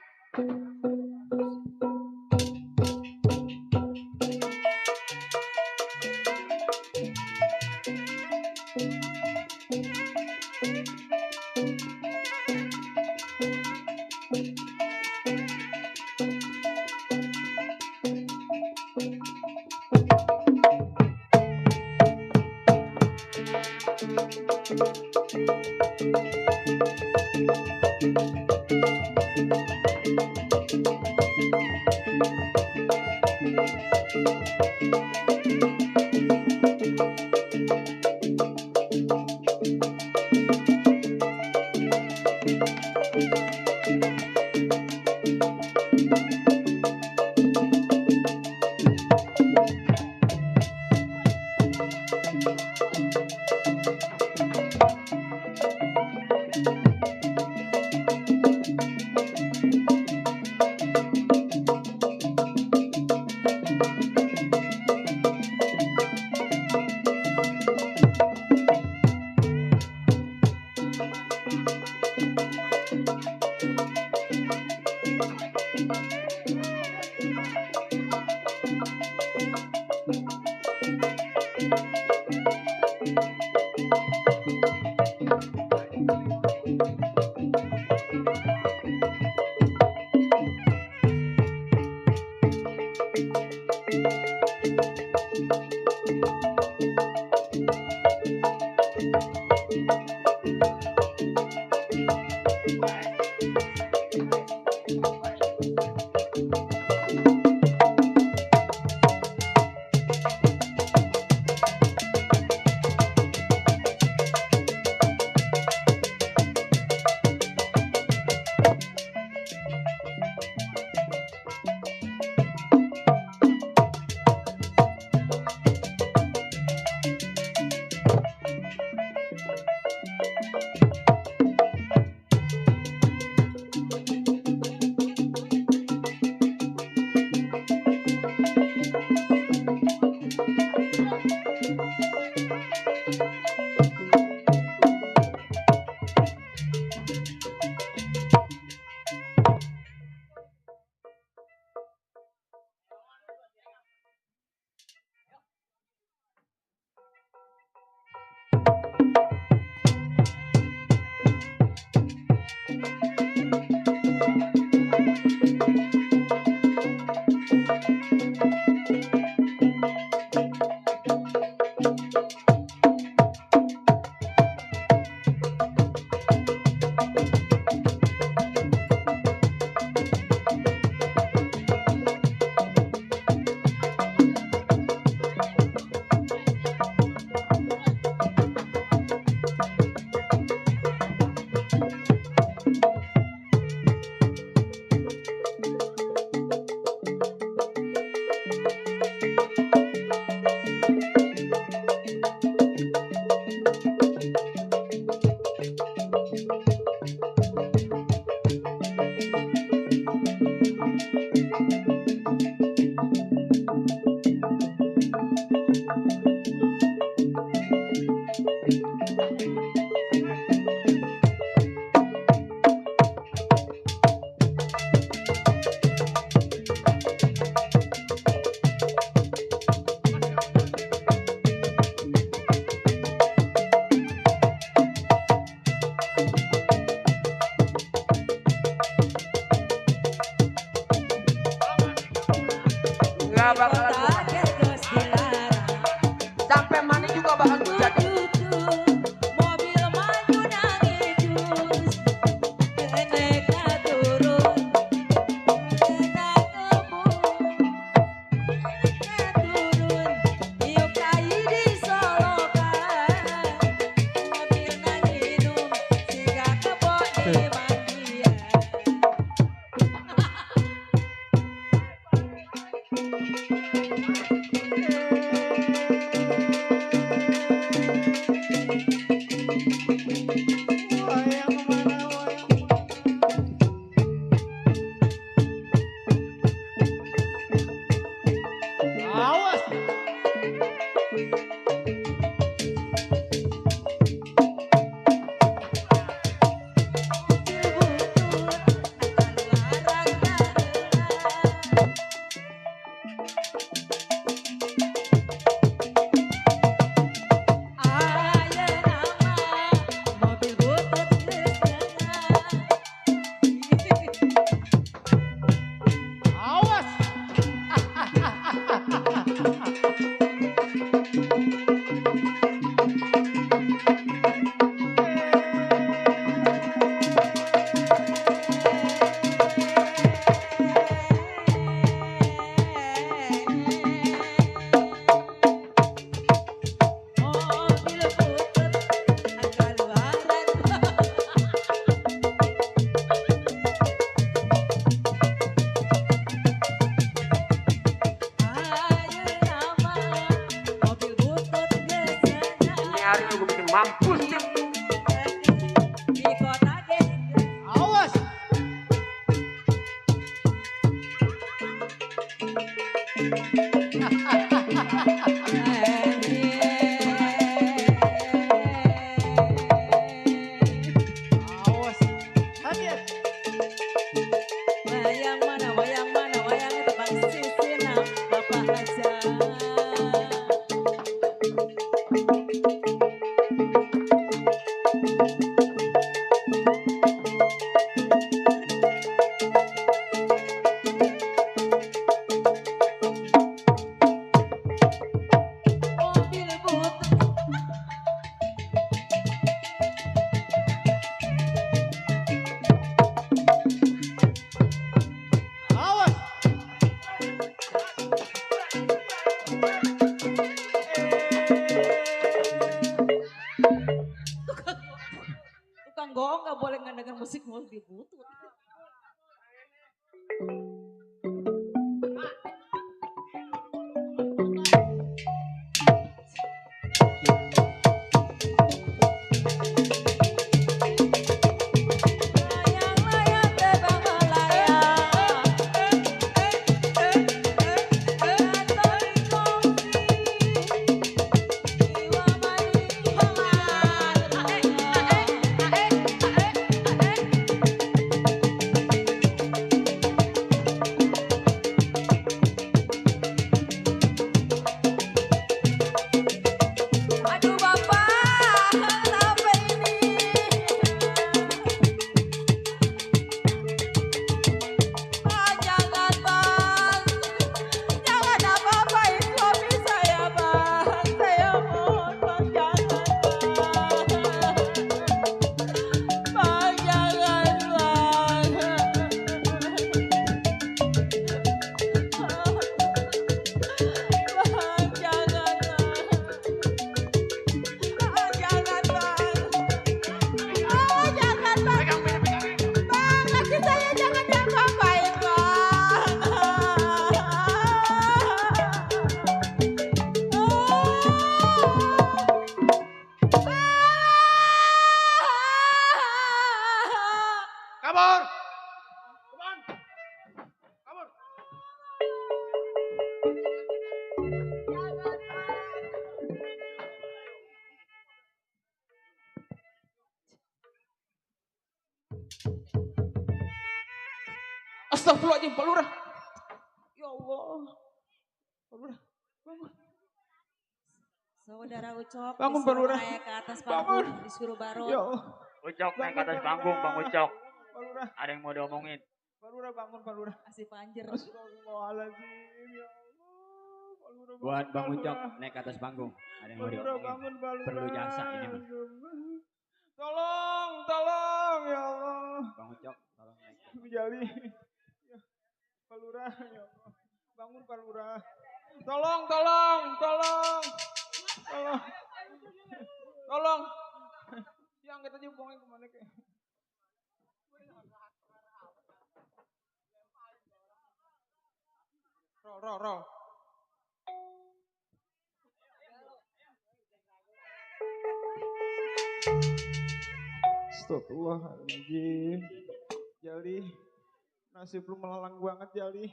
Nggak bakalan sampai mana juga bakal terjadi. Mobil maju nangis keneka turun keneka turun yuk kai disolokan mobil nanginum siga kebo di mandian. Awas. Awas. Ini hari gue bikin mampus nih. Awas. Awas. Hati-hati. Bayang di butut. Layang-layang terbang melayang. Jatuh di kursi. Jiwa aduh bapak, kenapa ini? Ah, jangan bang, jangan apa-apain suami saya bang. Saya mohon bang, jangan bang. Bang, jangan bang. Bang, jangan bang. Ah, jangan bang. Oh, jangan bang. Bang, laki saya jangan diapa-apain bang. Kabur! Kabur! Kabur! Astagfirullahaladzim, Pak Lurah. Ya Allah. Pak Lurah, bangun. Saudara Ucok Bangun, Pak disuruh Lurah. naik ke atas Bangun. panggung, disuruh barut. Ya Allah. Ucok naik ke atas Bangun, panggung, Bang Lurah. Ucok. Pak Lurah, Ada yang mau diomongin. Pak Lurah bangun, Pak Lurah. Kasih panjer. Astagfirullahaladzim, ya Allah. Pak Lurah bangun, Buat Bang Pak Ucok Lurah. naik ke atas panggung. Ada yang Pak mau Lurah diomongin. bangun, Pak Lurah. Perlu jasa ini mah. Tolong, tolong, ya Allah. Bang Ucok, tolong naik. Jali. Ya, Pak Lurah, ya Allah. Bangun, Pak Lurah. Tolong, tolong, tolong. Tolong. Tolong. Ya, angkat aja buangnya kemana ke. Roll. Astagfirullahaladzim. Jali, nasib lu melalang banget Jali.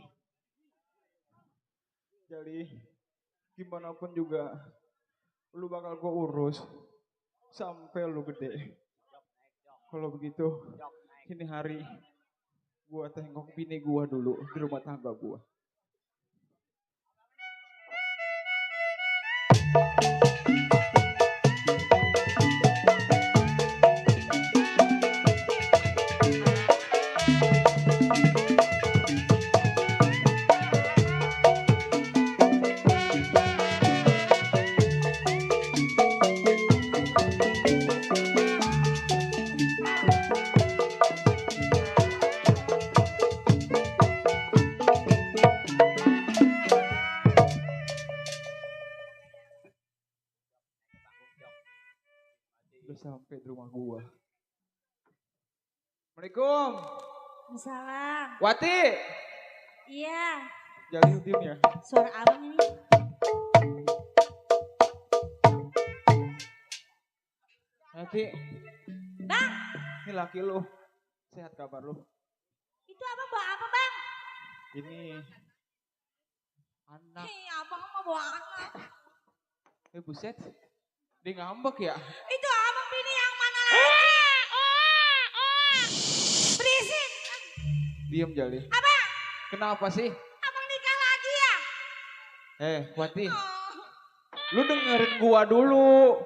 Jali, gimana pun juga lu bakal gua urus sampai lu gede. Kalau begitu, ini hari gua tengok bini gua dulu di rumah tangga gua. Udah sampai di rumah gua. Assalamualaikum. Salam. Wati. Iya, Jali diem ya. suara abang ini. Wati. Bang, Ini laki lu. Sehat kabar lu? itu abang bawa apa bang? Ini anak. Ih, abang mau bawa anak. Buset. Dia ngambek ya? Itu abang bini yang mana lagi? Berisik. Diem Jali. Abang, Kenapa sih? abang nikah lagi ya? Wati. Oh. Lu dengerin gua dulu.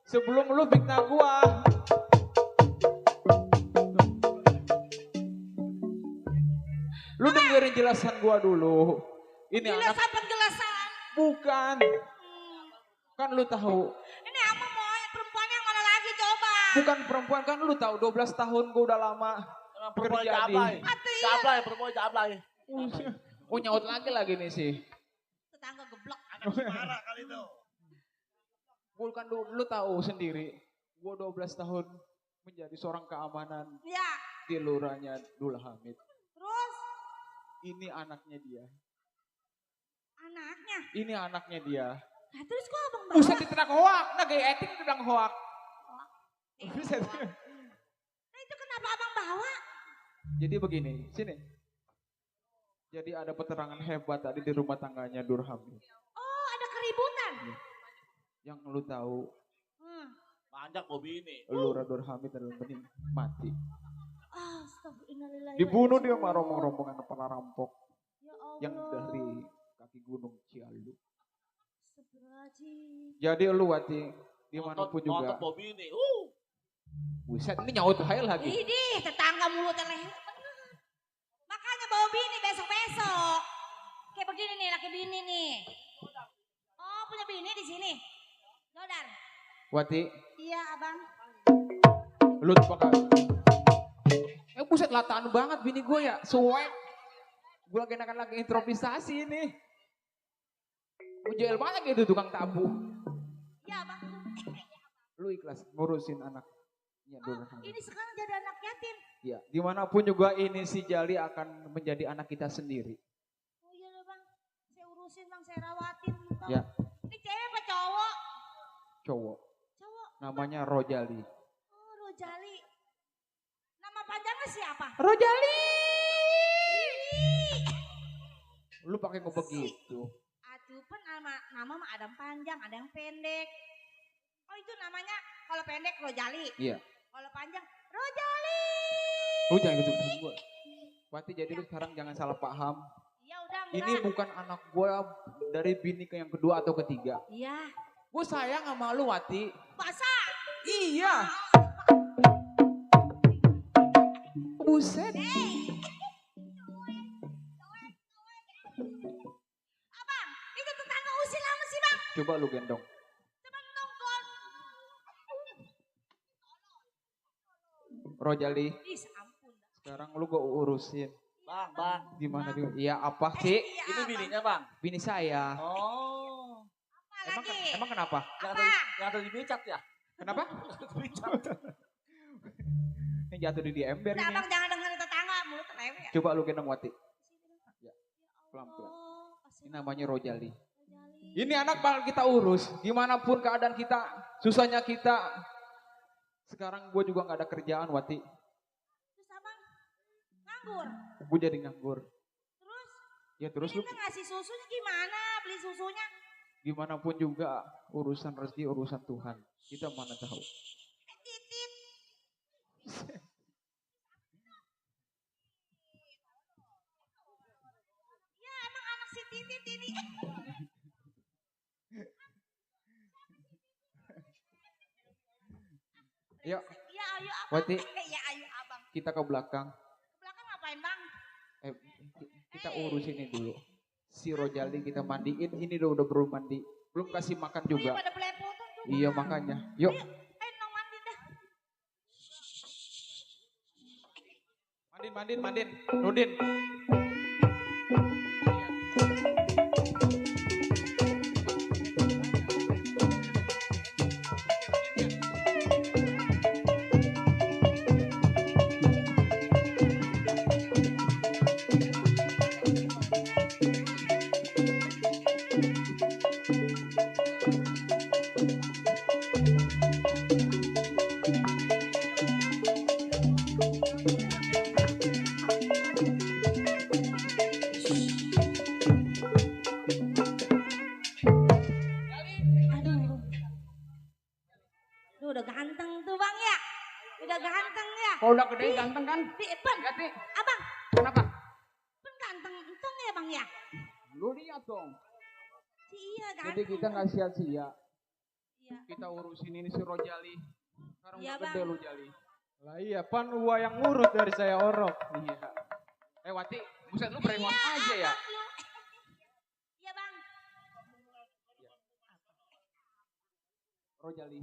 Sebelum lu fitnah gua. Lu dengerin jelasan gua dulu. Ini Jelas anak apa penjelasan? bukan. Kan lu tahu. Ini abang mau perempuan yang mana lagi coba? Bukan perempuan, kan lu tahu 12 tahun gua udah lama Perempuan kerja di. cablay. Atuh iya. Cablay, perempuan cablay. Oh nyaut lagi nih sih. Tetangga geblok. Marah kali itu. Bukan lu tahu sendiri. Gua 12 tahun menjadi seorang keamanan Ya. di lurahnya Dul Hamid. Terus Ini anaknya dia. anaknya. Ini anaknya dia. Nah, terus kok abang bawa? Buset diterang hoak, nah gaya etik sedang hoak. Buset. Nah, itu kenapa abang bawa? Jadi begini, sini. Jadi ada peterangan hebat tadi di rumah tangganya Dur Hamid. Oh, ada keributan. Yang lu tahu, Panjak Bobi ini. Lurah Dur Hamid adalah bening mati. Astagfirullahaladzim. Dibunuh dia sama rombongan para rampok Ya Allah. yang dari kaki gunung Cialu. Astagfirullahaladzim. Jadi lu Wati, dimanapun juga. Nonton Bobi ini. Buset, ini nyaut hai lagi. Idih, tetangga mulut leher. Makanya bawa bini besok-besok. Kayak begini nih, laki bini nih. Oh, punya bini di sini. Jodar. Wati, Iya, abang. lu bakal. Buset lataan banget bini gue ya, suwek. Gue lagi improvisasi ini. Gue jail banget gitu tukang tabu. Iya, abang. Lu ikhlas ngurusin anaknya Dur Hamid. Ini sekarang jadi anak yatim. Ya, dimanapun juga ini si Jali akan menjadi anak kita sendiri. Oh iya loh, bang. Saya urusin, bang. Saya rawatin. Bang. Ya. Ini cewek apa cowok? Cowok. Cowok. Namanya Rojali. Oh, Rojali. Nama panjangnya siapa? Rojali. Lu pakai ngomong begitu. Aduh, pun nama mah ada yang panjang, ada yang pendek. Oh, itu namanya kalau pendek Rojali. Iya. Kalau panjang Rojali. Lu jangan gitu sama gue. Wati, jadi lu sekarang jangan salah paham. Iya udah enggak. Ini bukan anak gue dari bini ke yang kedua atau ketiga. Iya. Gue sayang sama lu Wati. Masa? Iya. Buset. Abang, itu tetangga usil lama sih bang. Coba lu gendong. Coba nongol. Rojali, Ih, ampun. sekarang lu gue urusin. Bang. Gimana dia? Iya apa sih? Iya, Ini abang. bininya bang. Bini saya. Oh. Apa lagi? Emang kenapa? Yang ada di becat ya? Kenapa? Ini jatuh di ember Udah ini. abang jangan dengerin tetangga, mulut lewe ya. Coba lu gendong Wati. Ya, pelan-pelan. Oh, Ini namanya Rojali. Rojali. Ini anak bakal kita urus. Dimanapun keadaan kita, susahnya kita. Sekarang gue juga gak ada kerjaan Wati. Terus abang nganggur. Gue jadi nganggur. Terus? Ya terus lu Kita ngasih susunya gimana? Beli susunya? dimanapun juga urusan rezeki urusan Tuhan. Kita mana tahu. Titit. Ya emang anak si Titit ini. Yuk, Ya ayo abang. Wati. Ya ayo abang. kita ke belakang. Ke belakang ngapain bang? Kita urus ini dulu. Si Rojali kita mandiin. Ini udah belum mandi. Belum kasih makan Oh, iya juga. pada belepotan tuh. Iya makanya. Yuk. Nong mandi dah. Mandin. Nudin. Aduh. Lu udah ganteng tuh bang ya. Udah ganteng ya. Kalau udah gede ganteng kan? Pen, Gati. abang. Kenapa? Pen ganteng entong ya bang ya. Lu lihat dong. Iya ganteng. Jadi kita nggak sia-sia. Iya. Kita urusin ini si Rojali. Sekarang Iya, udah gede Bang. lu Jali. Lah iya, pan gua yang ngurus dari saya orok. Iya. Wati, buset lu preman aja ya. Abang lu. Iya bang. Rojali.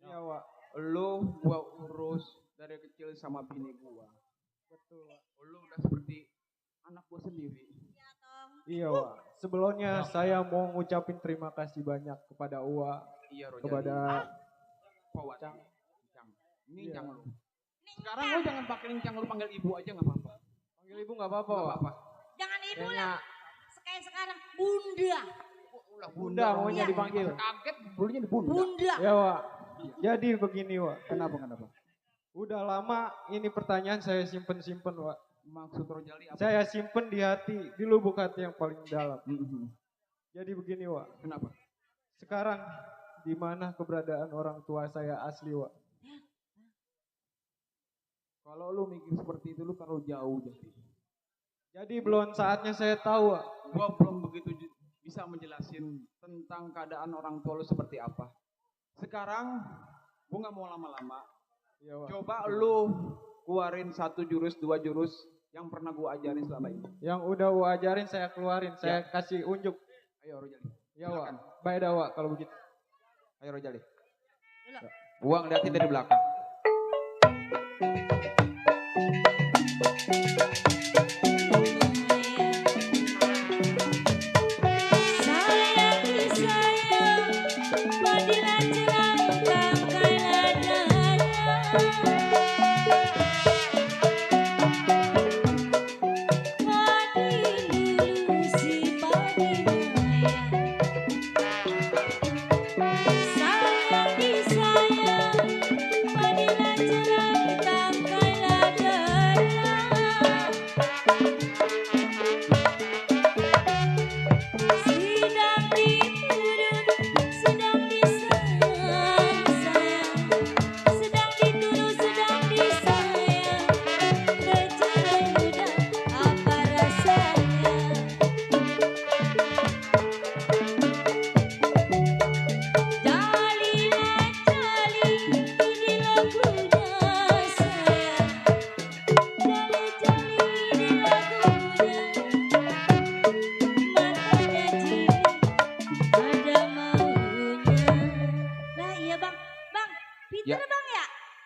Iya, Wak. Lu gua urus dari kecil sama bini gua. Betul, Wak. Lu udah seperti anak gua sendiri. Iya tong. Iya, Wak. Sebelumnya saya mau ngucapin terima kasih banyak kepada Uwa, Iya, Rojali. kepada Pak Wati. Cang. Nincang lu. Sekarang lu jangan pakai nincang, lu panggil ibu aja nggak apa-apa. Panggil ibu nggak apa-apa. Nggak apa-apa. Jangan ibu Kayaknya lah. Kayak sekarang bunda. Bunda maunya Iya. dipanggil. Kaget bulunya di bunda. Bunda. Ya Wak. Jadi begini Wak. Kenapa? Udah lama ini pertanyaan saya simpen Wak. Maksud Rojali apa? Saya simpen di hati, di lubuk hati yang paling dalam. Jadi begini Wak. Kenapa? Sekarang di mana keberadaan orang tua saya asli Wak? Kalau lu mikir seperti itu lu terlalu jauh Jadi belum saatnya saya tahu Wak. Gua belum begitu bisa menjelasin tentang keadaan orang tua lu seperti apa. Sekarang gua nggak mau lama-lama. Ya, Wak. Coba lu keluarin 1 jurus, 2 jurus yang pernah gua ajarin selama ini. Yang udah Wak ajarin saya keluarin, saya kasih unjuk. Ayo Rojali. Ya Wak. Baik dah Wak kalau begitu. Ayo Rojali. Gua ngeliatin dari belakang.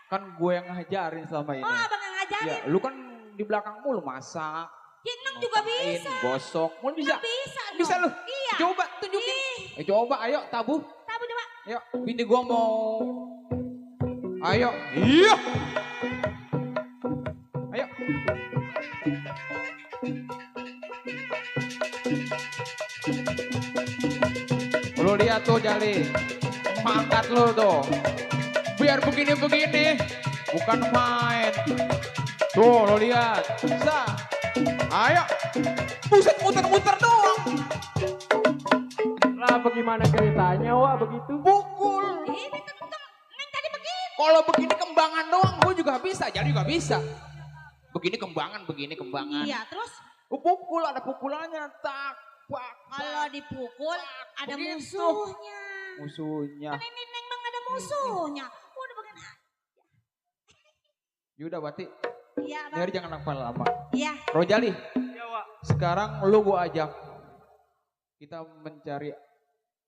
Kan gue yang ngajarin selama ini. Oh, abang yang ngajarin. Ya, lu kan di belakang mulu masak. Ya, Nong juga ngapain, bisa. Gosok, mulu bisa. Bisa, Nong. Bisa lu. Iya. Coba tunjukin. Coba ayo tabuh. Tabu coba. Ayo, bini gua mau. Ayo. Iya. Ayo. Lu lihat tuh Jali. Mangkat lu tuh. Biar begini-begini. Bukan main. Tuh lo lihat. Bisa. Ayo. Buset muter-muter doang. Lah bagaimana ceritanya Wak begitu? Pukul. Ini tentang Neng tadi begitu. Kalau begini kembangan doang gue juga bisa. Jadi juga bisa. Begini kembangan. Iya, terus? Pukul ada pukulannya. Tak. Pak. Kalau dipukul ada Begitu. musuhnya. Musuhnya. Kan ini Neng Bang ada musuhnya. Udah bagian. Yaudah Wati. Iya, Bang. Biar jangan lama-lama. Iya. Rojali. Ya Wak. Sekarang lu gue ajak. Kita mencari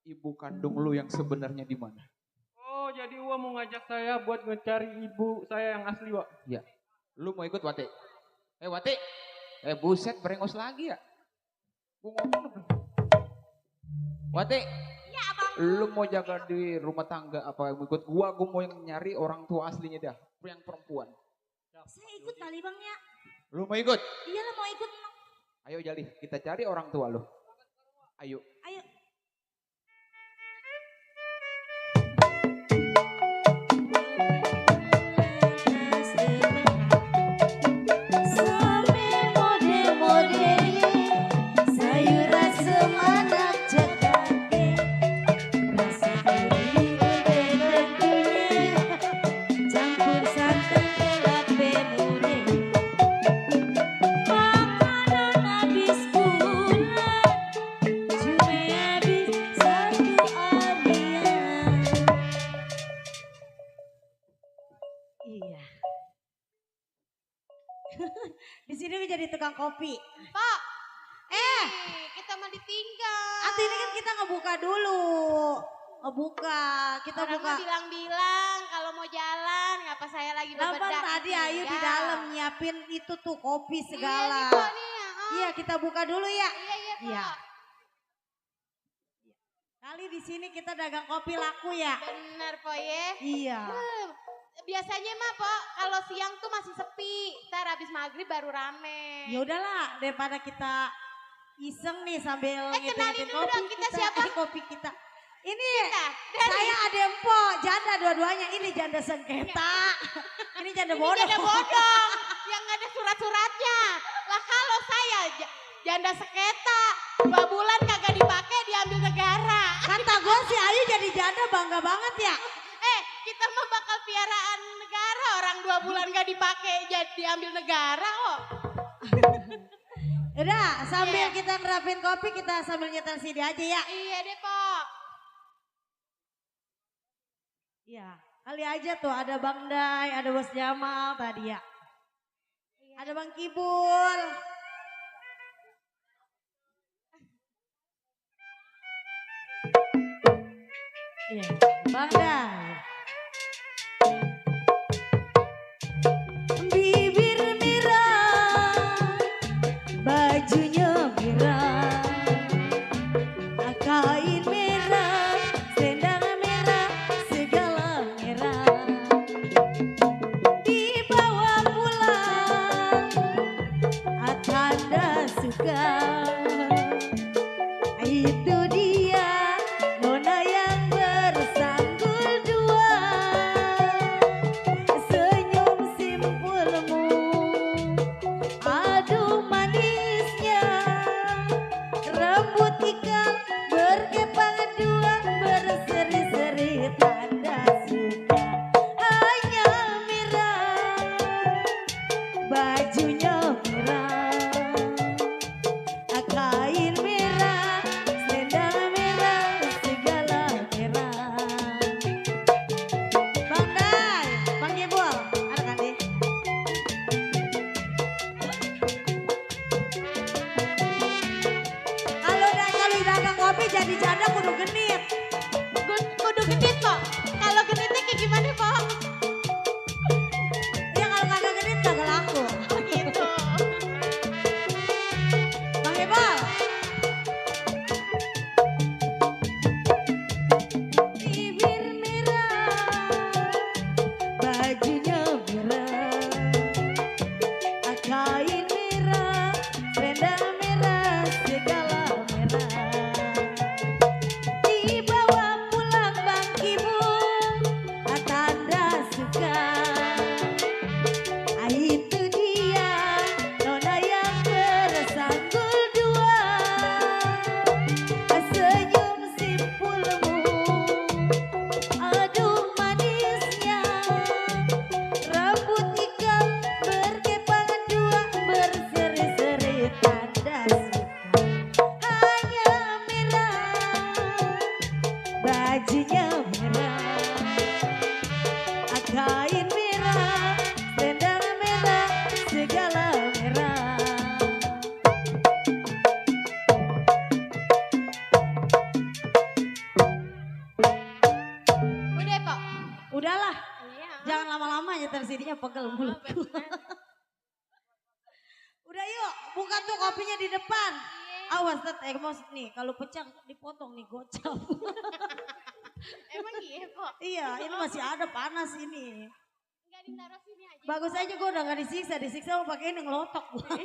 ibu kandung lu yang sebenarnya di mana. Oh jadi Wak mau ngajak saya buat mencari ibu saya yang asli Wak. Iya. Lu mau ikut Wati? Wati. Buset berengos lagi ya. Gua ngomong. Wati. Iya, Abang. Lu mau jaga di rumah tangga apa mau ikut gua mau yang nyari orang tua aslinya dah. Yang perempuan. Saya ikut kali Bang ya. Lu mau ikut? Iya lah mau ikut. Nong. Ayo Jali, kita cari orang tua lu. Ayo. Ayo. Iya. Di sini menjadi tukang kopi. Pak. Kita mau ditinggal. Atau ini kan kita ngebuka dulu. Kita Orang buka. mah bilang-bilang kalau mau jalan, ngapa saya lagi Lapan bebedak tadi gitu, Ayu di ya. dalam nyiapin itu tuh kopi segala. Iya nih, Pak, nih, ya. Iya, kita buka dulu ya. Iya, Iya. Pak. Kali di sini kita dagang kopi laku ya. Bener, Po, ya. Iya. biasanya mah Pok kalau siang tuh masih sepi, ntar habis maghrib baru rame. Ya udahlah, daripada kita iseng nih sambil kenalin dulu dong kita siapa? Kopi kita. Ini Dari saya ada Empo, janda dua-duanya. Ini janda sengketa. Ini janda bodong. janda bodong yang nggak ada surat-suratnya. Lah kalau saya janda sengketa 2 bulan kagak dipakai diambil negara. Kata gue si Ayu jadi janda bangga banget ya. Kita mah bakal piaraan negara, orang 2 bulan gak dipakai jadi diambil negara kok. Udah, sambil kita ngerapin kopi, kita sambil nyetel CD aja ya. Iya deh, Pok. Iya, kali aja tuh ada Bang Day, ada Bos Jamal tadi ya. Ada Bang Kibul. Iya, Bang Day. Bibir merah, bajunya merah, kain merah, selendang merah, segala merah. Dibawa pulang, tanda suka. Itu dia, nona yang bersanggul dua. Senyum simpulmu, aduh manisnya. Rambut ikan berkepang dua, berseri-seri tanda suka. Hanya merah, bajunya merah, kain merah, selendang merah, segala merah. Bang Day, Bang Yebol, ada kan deh? Kalau dagang kopi jadi janda kudu genit. Kudu genit kok. Kalau genitnya kayak gimana, Pok? Ya kalau kagak genit kagak laku. Oh gitu. Bang Yebol. Bibir merah, bajunya merah, kain merah, selendang merah, segala merah. Dibawa pulang Bang Kibul, tanda suka. Itu dia, nona yang bersanggul dua. Senyum simpulmu, aduh manisnya. Rambut ikan berkepang dua, berseri-seri tanda suka. Hanya merah, bajunya merah, kain merah, selendang merah, segala merah. Udah, Pok. Udahlah, Iya. jangan lama-lama nyetel CD-nya pegel mulutku. Udah yuk, buka tuh kopinya di depan. Awas Tet, nih kalau pecah dipotong nih gocap. Emang iya, Pok? Iya, ini masih ada panas ini. Enggak ditaruh sini aja. Bagus aja gue udah gak disiksa mau pakai ini ngelotok gue.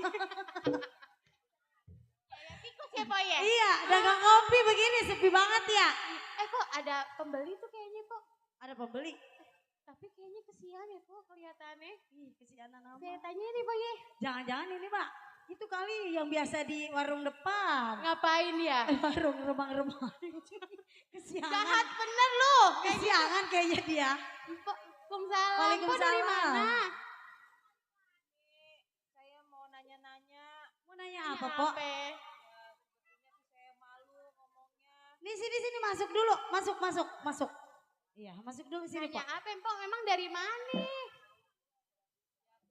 Kayak tikus ya, Pok ya? Iya, dagang kopi begini sepi banget ya. Pok ada pembeli tuh kayaknya, Pok. Ada pembeli. Tapi kayaknya kesian ya, Pok, kelihatannya. Kesianan apa? Saya tanya nih, Pok ya. Jangan-jangan ini Pak, itu kali yang biasa di warung depan. Ngapain ya? Warung remang-remang. Kesiangan. Jahat bener lu. Kesiangan kayaknya dia. Waalaikumsalam. Pok dari Waalaikumsalam. mana? Saya mau nanya-nanya. Mau nanya apa, Pok? Sebetulnya sih saya malu ngomongnya. Nih sini masuk dulu, masuk. Iya, masuk dulu sini, Nanya Pak. apa, Pok? Emang dari mana?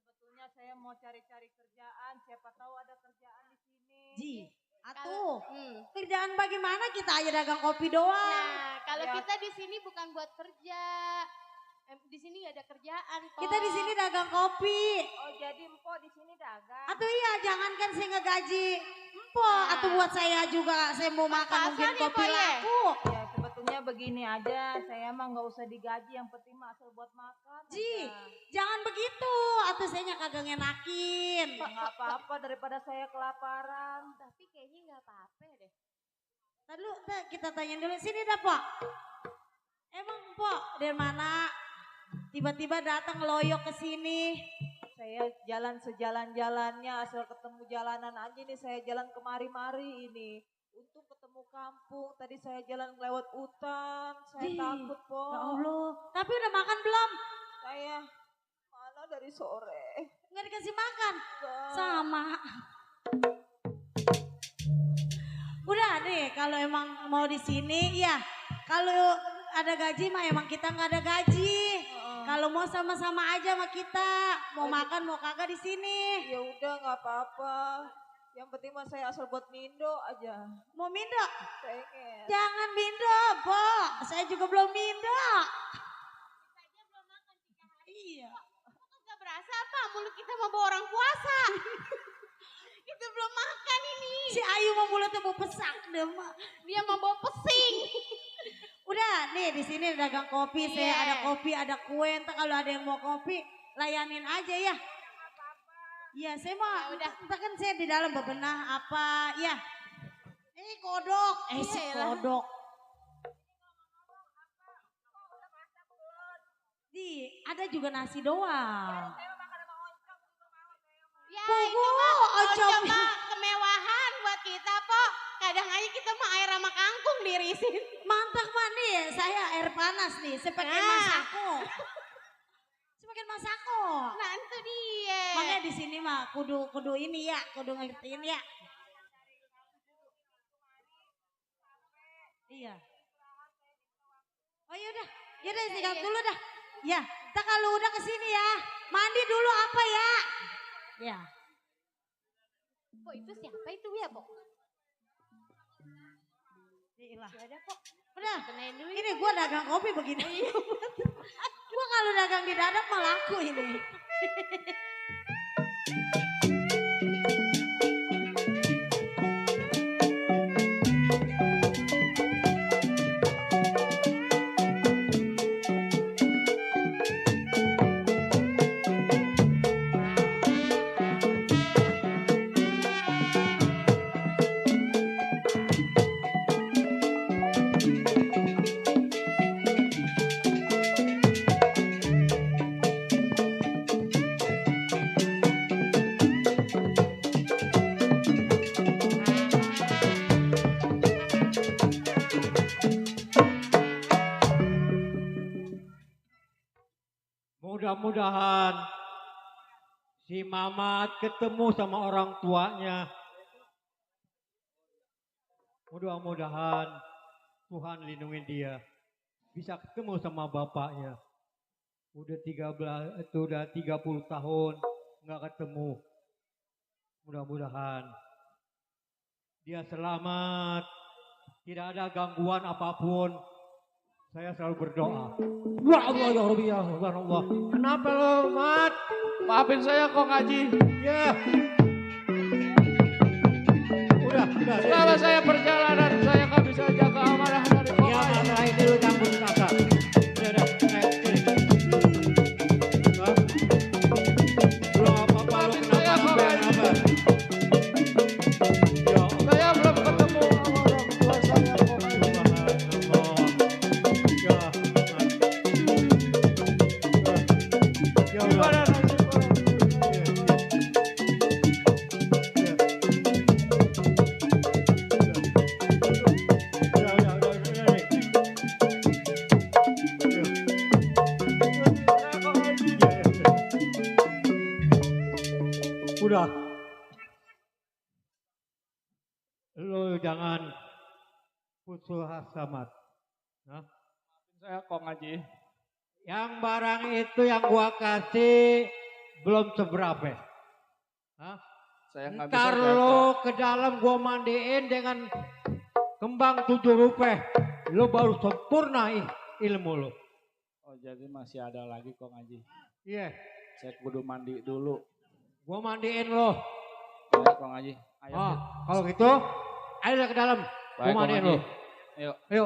Sebetulnya saya mau cari-cari kerjaan. Siapa tahu ada kerjaan di sini. Ji, atuh. Hmm. Kerjaan bagaimana kita aja dagang kopi doang. Nah, kalau Ya. kita di sini bukan buat kerja. Di sini gak ada kerjaan, Pok. Kita di sini dagang kopi. Oh jadi Empo di sini dagang. Atau iya, jangankan saya ngegaji Empo, atau buat saya juga, saya mau makan Pas-pasan mungkin ya, kopi Po, ya? laku. Ya sebetulnya pokoknya begini aja, saya emang nggak usah digaji, yang penting mah asal buat makan. Ji, jangan begitu, atau saya kagak ngenakin. Nggak apa-apa daripada saya kelaparan. Tapi kayaknya nggak apa-apa deh. Tadi kita tanya dulu, sini dah Pok. Emang Pok dari mana? Tiba-tiba datang ngeloyok ke sini. Saya jalan sejalan-jalannya, asal ketemu jalanan aja nih, saya jalan kemari-mari ini. Untung ketemu kampung, tadi saya jalan lewat hutan, saya takut Po. Ya Allah, tapi udah makan belum? Saya mana dari sore. Nggak dikasih makan? Enggak. Sama. Udah nih, kalau emang mau di sini, ya kalau ada gaji mah emang kita nggak ada gaji. Kalau mau sama-sama aja sama kita, mau makan mau kagak di sini. Ya udah nggak apa-apa. Yang penting mah saya asal buat mindo aja. Mau mindo? Pengen. Jangan mindo, Po. Saya juga belum mindo. Kita aja belum makan 3 hari. Iya. Kok gak berasa apa? Mulut kita mau bawa orang puasa. Kita belum makan ini. Si Ayu mau mulutnya mau pesak deh, Mak. Dia mau bawa pesing. Udah nih di sini dagang kopi, saya ada kopi, ada kue. Entar kalau ada yang mau kopi, layanin aja ya. Iya, saya mau. Udah, entar kan saya di dalam bebenah apa, ya. Kodok, si kodok. Di, ada juga nasi doang. Ya Pugu, itu mah ojok. coba kemewahan buat kita Po. Kadang aja kita mah air sama kangkung dirisin. Mantap mah nih, saya air panas nih, saya pakai masako. Saya pakai masako. Nah itu dia. Makanya di sini mah kudu ini ya, kudu ngertiin ya. Iya. Oh yaudah istirahat dulu dah. Ya, kita kalau udah kesini ya, mandi dulu apa ya? Ya. Po itu siapa itu ya Po? Iyalah. Ada Po. Udah, Kenain dulu. ini gua dagang kopi begini. Gua kalau dagang di dadak mah laku ini. Mudah-mudahan si Mamat ketemu sama orang tuanya. Mudah-mudahan Tuhan lindungi dia. Bisa ketemu sama bapaknya. Udah 30 tahun nggak ketemu. Mudah-mudahan dia selamat. Tidak ada gangguan apapun. Saya selalu berdoa. Ya Allah ya Rabbi ya Allah. Kenapa lo, Mat? Maafin saya kok ngaji. Ya. Udah. Selama saya perjalanan, saya nggak bisa jaga amanah dari kok. Ya, masalah ini lu campur kakak. Udah. Lu apa-apa, lu kenapa sampai apa? Saya belum ketemu sama orang tua saya kok ngaji. Gimana nasib orang tua? Udah. Lu jangan putus asa, Mat. Nah, Saya kok ngaji. yang barang itu yang gua kasih belum seberapa. Hah? Saya nggak bisa Ntar jaga. lo ke dalam gua mandiin dengan kembang 7 rupiah. Lo baru sempurna ilmu lo. Oh jadi masih ada lagi kok ngaji. Iya. Saya kudu mandi dulu. Gua mandiin lo. Ya kok ngaji. Ayo. Oh, Fit. kalau gitu, ayo ke dalam. Gua Baik, Kong mandiin Haji. lo. Ayo. Ayo.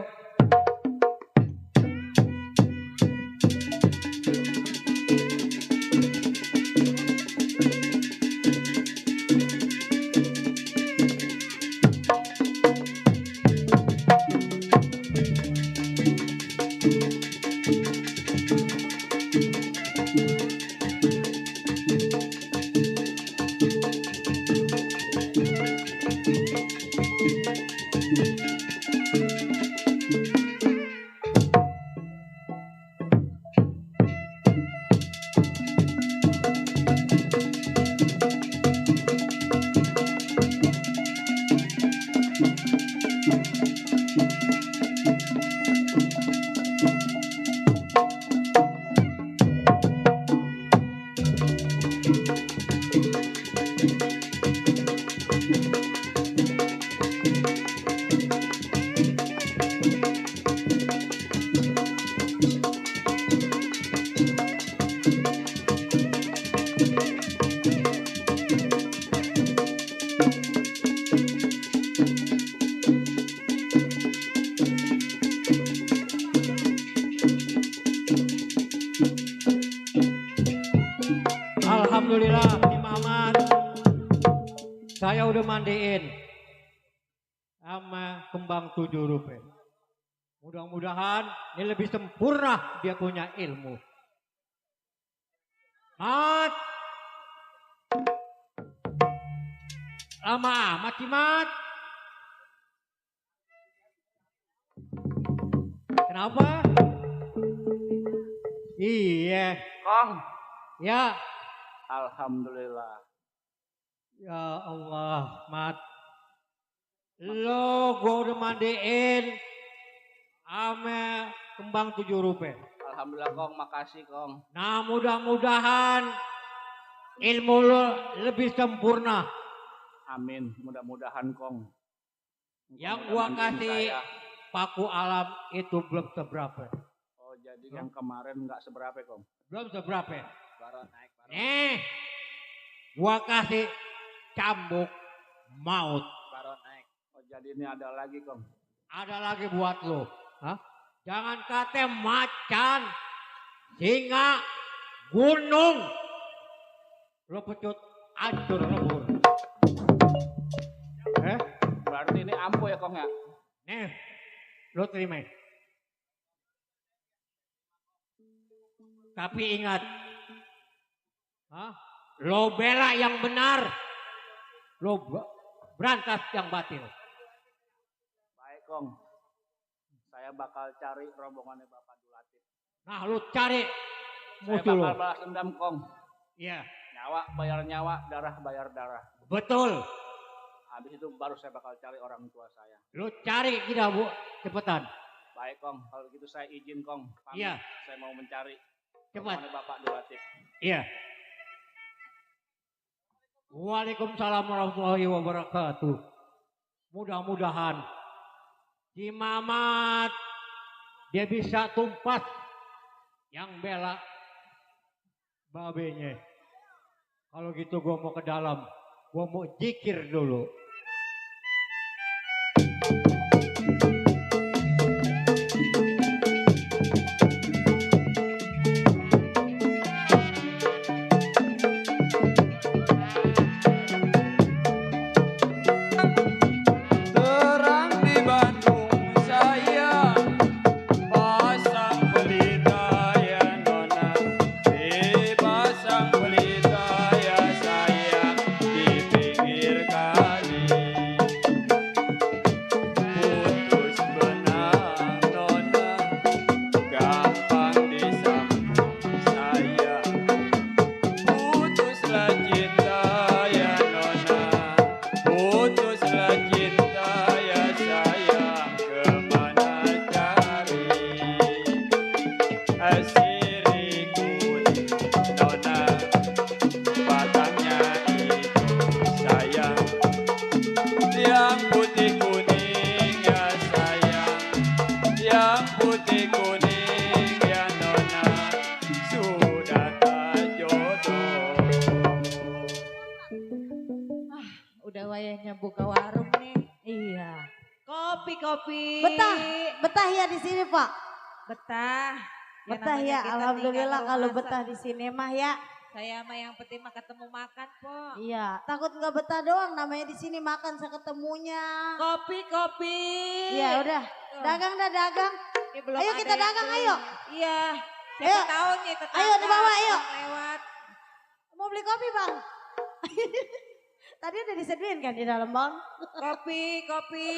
Alhamdulillah, Ki Mamat. Saya udah mandiin sama kembang 7 rupiah. Mudah-mudahan ini lebih sempurna dia punya ilmu. Mat. Lama amat Ki Mat. Kenapa? Iya. Kong. Ya. Alhamdulillah. Ya Allah, Mat. Lo gua udah mandiin ame kembang 7 rupiah. Alhamdulillah Kong, makasih Kong. Nah mudah-mudahan ilmu lo lebih sempurna. Amin, mudah-mudahan Kong. Yang gua kasih paku alam itu belum seberapa. Oh jadi yang kemarin nggak seberapa Kong? Belum seberapa. Baru naik. Nih, gua kasih cambuk maut. Baru naik. Oh jadi ini ada lagi Kong? Ada lagi buat lo. Hah? Jangan kata macan, singa, gunung. Lo pecut hancur lebur. Berarti ini ampuh ya Kong ya? Nih, lo terima. Tapi ingat, lo bela yang benar, lo berantas yang batil. Baik Kong, saya bakal cari rombongannya Bapak Dulatif. Nah lo cari Saya musuh lo. bakal balas dendam Kong. Iya. Nyawa bayar nyawa, darah bayar darah. Betul. Habis itu baru saya bakal cari orang tua saya. Lo cari kita Bu, cepetan. Baik Kong, kalau gitu saya izin Kong. Pamit. Iya. Saya mau mencari Cepat. rombongannya Bapak Dulatif. Iya. Waalaikumsalam warahmatullahi wabarakatuh. Mudah-mudahan Ki Mamat dia bisa tumpas yang bela babenya. Kalau gitu gua mau ke dalam, gua mau zikir dulu. Terang di Bandung saya pasang pelita ya nona, pasang pelita ya sayang di pinggir kali. Putus benang nona, gampang disambung saya. Putuslah cinta ya nona, putuslah cinta ya sayang, kemana cari asiri kuning nona, batangnya itu sayang, yang putih kuning ya sayang, yang putih kuning ya nona, sudah tak jodoh. Udah wayahnya buka warung nih. Iya. Kopi. Betah ya di sini Pak. Betah. Betah namanya ya, kita alhamdulillah tinggal kalau rumah betah di sini mah ya. Saya mah yang penting mah ketemu makan, Po. Iya, takut nggak betah doang, namanya di sini makan seketemunya. Kopi. Iya udah, dagang dah dagang. Ini belum Ayo ada kita yang dagang, beli. ayo. Iya. Ayo. Siapa tahu nih tetangga. Ayo dibawa, ayo. orang lewat. Mau beli kopi Bang? Tadi udah disediain kan di dalam Bang? Kopi. Kopi.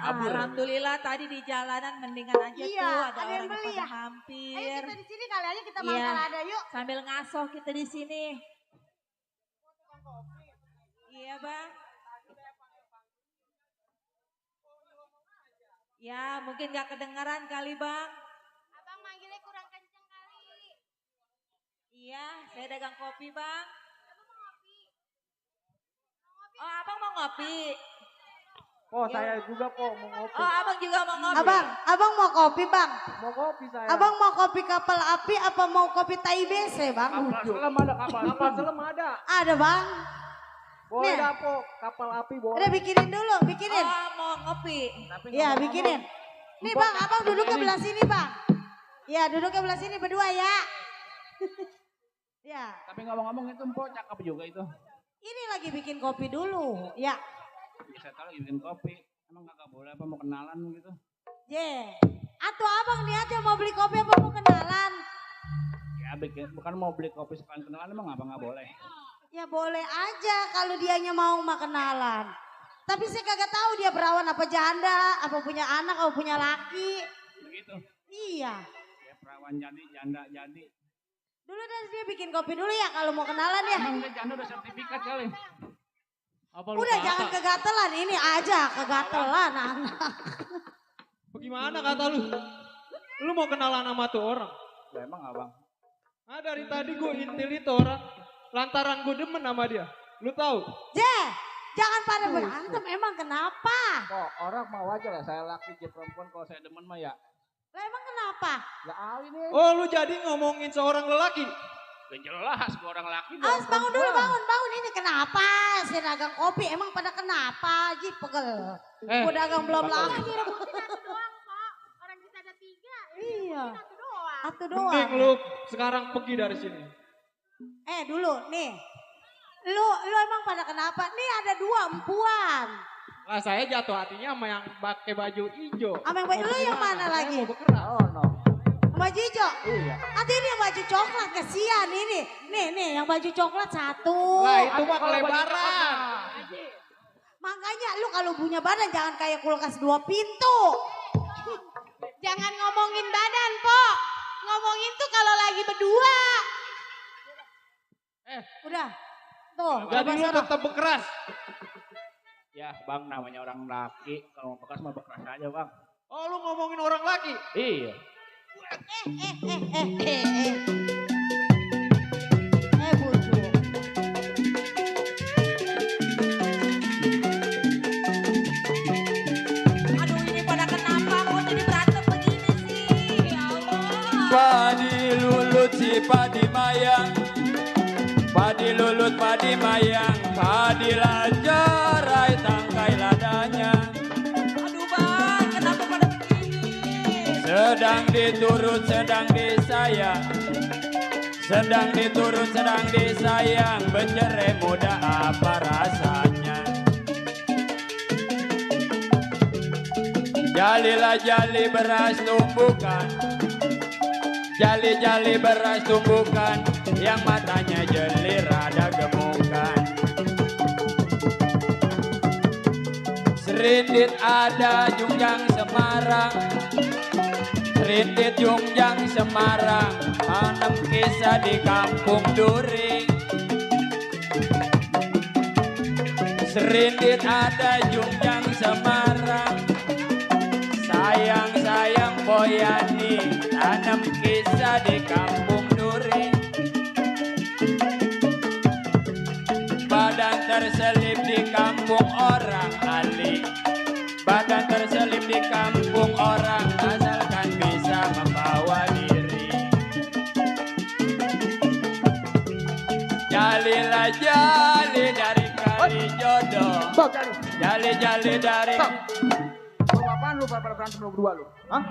Kabur. Alhamdulillah tadi di jalanan mendingan aja Iya, tuh ada ada yang orang yang beli pada ya? mampir. Ayo kita di sini kali aja kita Iya. mangkal ada yuk. Sambil ngasoh kita di sini. Iya bang. Ya mungkin gak kedengeran kali bang. Abang manggilnya kurang kenceng kali. Iya saya dagang kopi bang. Abang mau ngopi? Oh abang mau ngopi. Oh saya juga po mau ngopi. Oh abang juga mau ngopi. Abang mau kopi bang? Mau kopi saya. Abang mau kopi kapal api apa mau kopi tai BC bang? Kapal selam ada kapal selam ada. Ada bang. Boleh Nih. dah po kapal api boleh. Udah bikinin dulu, bikinin. Oh mau ngopi. Iya bikinin. Nih bang, abang duduknya belah sini bang. Iya duduknya belah sini berdua ya. Ya. Tapi ngomong-ngomong itu Mpok cakep juga itu. Ini lagi bikin kopi dulu. Ya. Bisa tahu lagi bikin kopi. Emang kakak boleh apa mau kenalan gitu? Atau abang niatnya mau beli kopi apa mau kenalan? Ya bikin, bukan mau beli kopi sekalian kenalan emang apa nggak boleh? Ya boleh aja kalau dianya mau mah kenalan. Tapi saya kagak tahu dia perawan apa janda, apa punya anak, apa punya laki. Begitu. Iya. Ya perawan jadi, janda jadi. Dulu dah dia bikin kopi dulu ya kalau mau kenalan ya. Emang udah janda udah sertifikat kali. Apa lu Udah kata? jangan kegatelan ini aja kegatelan anak. Bagaimana kata lu? Lu mau kenalan sama tuh orang? Ya emang abang. Nah dari tadi gue intil itu orang. Lantaran gue demen sama dia. Lu tahu? Jangan pada berantem emang kenapa? Kok orang mau aja lah saya laki dia perempuan kalau saya demen mah ya. Lah emang kenapa? Ya ini. Oh lu jadi ngomongin seorang lelaki? Udah jelas gua orang laki. Awas bangun dulu bangun ini kenapa? Saya dagang kopi emang pada kenapa? Ji pegel. Gua dagang belum lama. Direbutin satu doang kok. Orang kita ada 3. Iya. Satu doang. Satu doang. Mending lu sekarang pergi dari sini. Dulu nih. Lu emang pada kenapa? Nih ada 2 empuan. Lah saya jatuh hatinya sama yang pakai baju hijau. Sama yang baju lu yang mana Saya lagi? mau bergerak. Oh no. Baju hijau? Iya. Nanti ini yang baju coklat kesian ini. Nih yang baju coklat 1. Lah itu mah kelebaran. Makanya lu kalau punya badan jangan kayak kulkas 2 pintu. Jangan ngomongin badan, Po. Ngomongin tuh kalau lagi berdua. Udah. Tuh. Jadi lu tetap berkeras. Ya bang namanya orang laki. Kalau mau bekas mah bekas aja bang. Oh lu ngomongin orang laki? Iya. Bucu. Aduh ini pada kenapa kok jadi berantem begini sih? Ya Allah. Padi lulut si padi mayang, padi lulut padi mayang, padi lajarai tangkai ladanya. Aduh bang kenapa pada begini? Sedang diturut sedang disayang, sedang diturut sedang disayang, bercerai muda apa rasanya? Jalilah jali beras tumbukan, jali-jali beras tumbukan, yang matanya jeli rada gemukan. Serindit ada jungjang Semarang, serindit jungjang Semarang, manem kisah di kampung Duri. Serindit ada jungjang Semarang, sayang-sayang Boyani, tanam kisah di kampung Duri. Badan terselip di kampung orang Ali, badan terselip di kampung orang, asalkan bisa membawa diri. Jalilah jali dari kali jodoh, jali-jali dari... Lu apaan lu pada berantem lu berdua lu? Hah?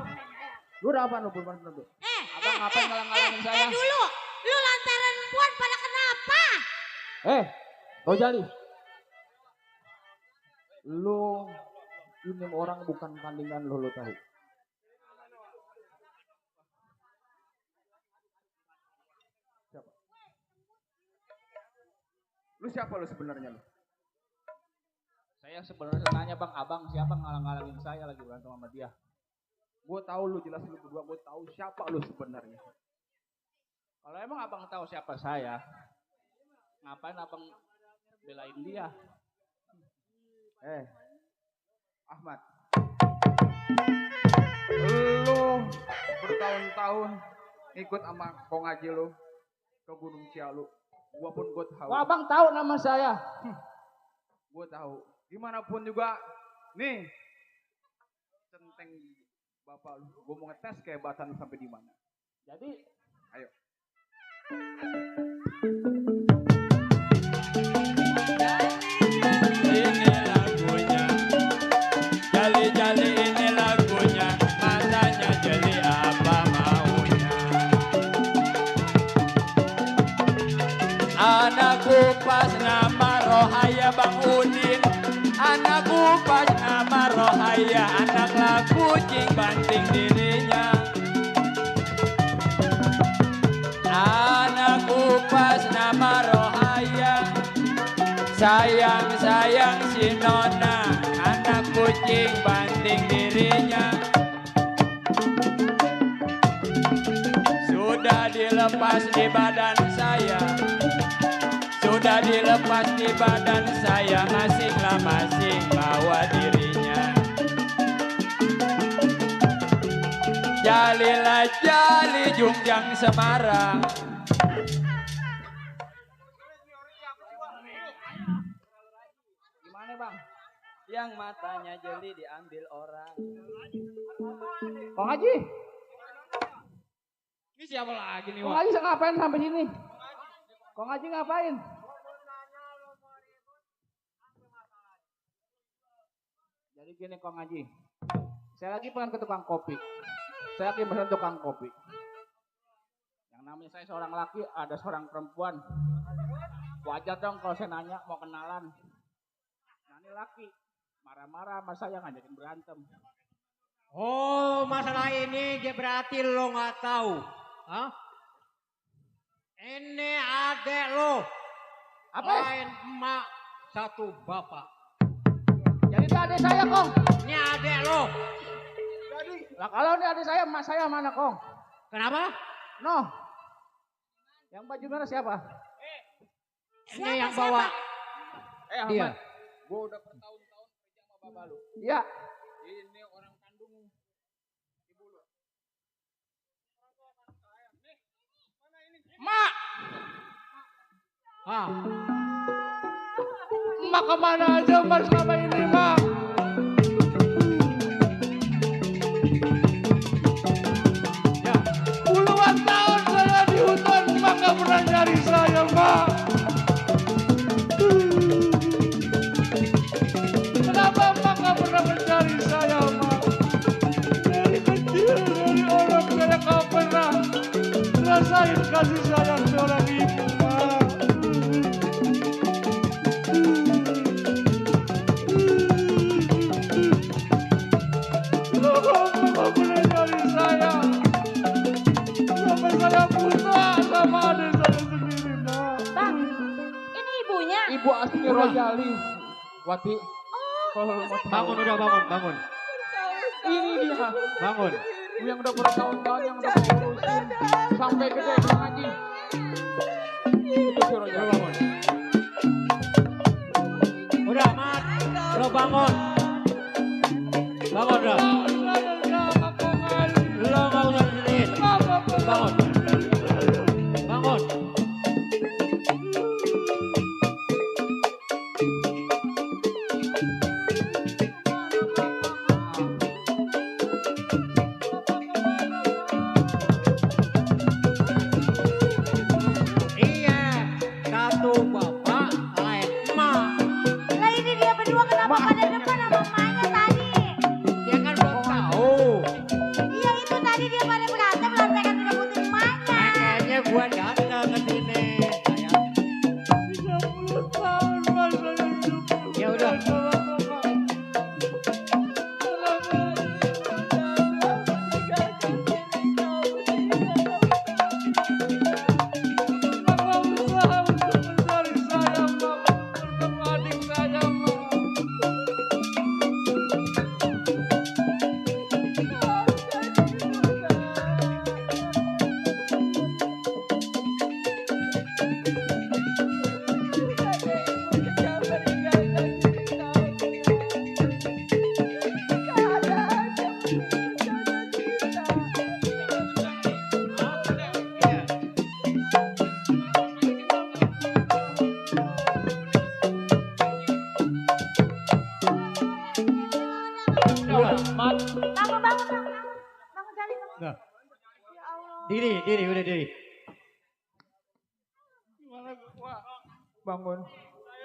Lu udah apaan lu berantem lu? Abang ngapain ngalang-ngalangin saya? Dulu. Lu lantaran puan pada kenapa? Rojali. Lu ini orang bukan tandingan lu tahu. Siapa? Lu siapa lu sebenarnya lu? Saya sebenarnya nanya bang, abang siapa ngalang-ngalangin saya lagi berantem sama dia? Gue tahu lu jelas lu berdua, gue tahu siapa lu sebenarnya. Kalau emang abang tahu siapa saya, ngapain abang belain dia? Ahmad, lu bertahun-tahun ikut sama Kong Haji lu ke Gunung Cialu. Gua pun gue tahu. Wah, abang tahu nama saya. Gue tahu. Gimana pun juga, nih centeng bapak lu. Gue mau ngetes kehebatan lu sampai di mana. Jadi, ayo. Ini lagunya, jali-jali ini lagunya, matanya jeli apa maunya. Anakku pas nama Rohaya Bang Udin, anakku pas nama Rohaya, anaklah kucing banting dirinya. Anakku pas nama Rohaya, sayang-sayang si Nona, anak kucing banting dirinya. Sudah dilepas di badan saya, sudah dilepas di badan saya, masinglah masing bawa dirinya. Jalilah jali Jungjang Semarang. Gimana bang? Yang matanya jeli diambil orang. Kong Haji, Ini siapa lagi nih, Kong Wak? Haji ngapain sampai sini? Kong Haji ngapain? Jadi gini Kong Haji, saya lagi pengen ke tukang kopi. Saya lagi pesan tukang kopi. Yang namanya saya seorang laki, ada seorang perempuan. Wajar dong kalau saya nanya mau kenalan. Nah ini laki, marah-marah sama saya ngajakin berantem. Oh, masalah ini berarti lo nggak tahu. Hah? Ini adek lo. Apa? Lain emak, satu bapak. Jadi itu adik saya Kong. Ini adek lo. Lah kalau ini adik saya, emak saya mana Kong? Kenapa? Noh. Yang baju merah siapa? Ini yang bawa. Dia. Ahmad. Gue udah bertahun-tahun kerja sama bapak lu. Iya. Ini orang kandung ibu lu. Mak! Ah. Mak kemana aja mas selama ini, Mak? Ya. Puluhan tahun saya di hutan, Mak gak pernah nyari saya, Mak. Kenapa Mak gak pernah mencari saya, Mak? Dari kecil, dari orang saya gak pernah rasain kasih sayang seorang ibu, Mak. Gak pernah nyari saya. Sampai saya buta sama adik saya sendiri, Mak. Bang, ini ibunya. Ibu aslinya Rojali. Wati. Kalau lu mau tahu. Bangun udah bangun. Ini dia. Bangun. Yang udah bertahun-tahun yang udah ngurusin sampai gede Kong Haji. Itu si Rojali. Bangun. Udah, Mat. Lo bangun. Bangun dah. Lo nggak usah sedih. Bangun. Bangun. Iya, satu bapak, lain emak. Lah ini dia berdua kenapa pada depan sama emaknya tadi? Dia kan belum tahu. Iya itu tadi dia pada berantem lantaran udah putus emaknya. Makanya gua datang ke sini. Sayang. 30 tahun mas saya hidup Ya udah. Mama berusaha untuk mencari saya, Mak. Bertemu adik saya, Mak. Nah. Ya Allah. Diri, udah diri. Gimana gua bangun?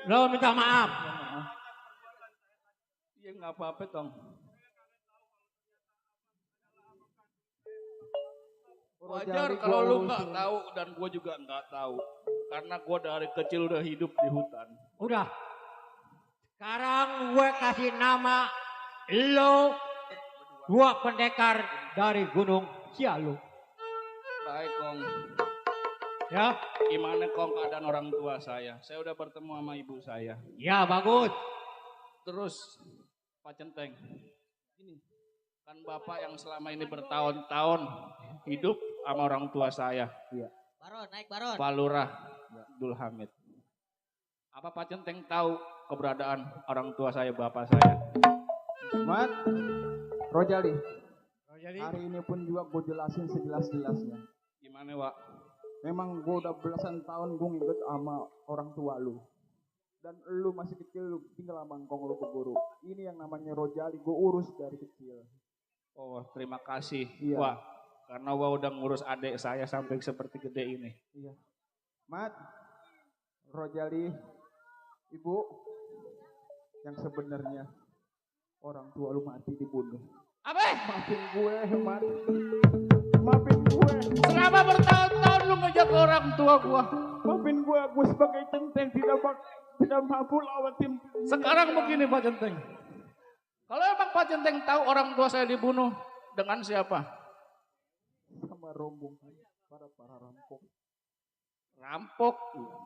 Lo minta maaf. Iya nggak apa-apa Tong. Wajar kalau lu nggak tahu dan gue juga nggak tahu karena gue dari kecil udah hidup di hutan. Udah. Sekarang gue kasih nama lo dua pendekar dari Gunung Cialu. Baik Kong. Ya. Gimana Kong keadaan orang tua saya? Saya udah bertemu sama ibu saya. Ya bagus. Terus Pak Centeng, ini kan Bapak yang selama ini bertahun-tahun hidup sama orang tua saya. Iya. Baron, naik Baron. Pak Lurah Abdul Hamid. Apa Pak Centeng tahu keberadaan orang tua saya, bapak saya? Mat, Rojali. Rojali. Hari ini pun juga gue jelasin sejelas-jelasnya. Gimana Wak? Memang gue udah belasan tahun gue ngikut sama orang tua lu. Dan lu masih kecil, lu tinggal sama engkong lu ke guru. Ini yang namanya Rojali, gue urus dari kecil. Oh terima kasih Iya. Wak. Karena Wak udah ngurus adik saya sampai seperti gede ini. Iya. Mat, Rojali, ibu, yang sebenarnya orang tua lu mati dibunuh. Apa? Maafin gue, Mat. Maafin gue. Selama bertahun-tahun lu ngejaga orang tua gua. Maafin gue sebagai Centeng tidak mampu lawatin. Sekarang begini Pak Centeng. Kalau emang Pak Centeng tahu orang tua saya dibunuh, dengan siapa? Sama rombongan para rampok. Rampok? Iya.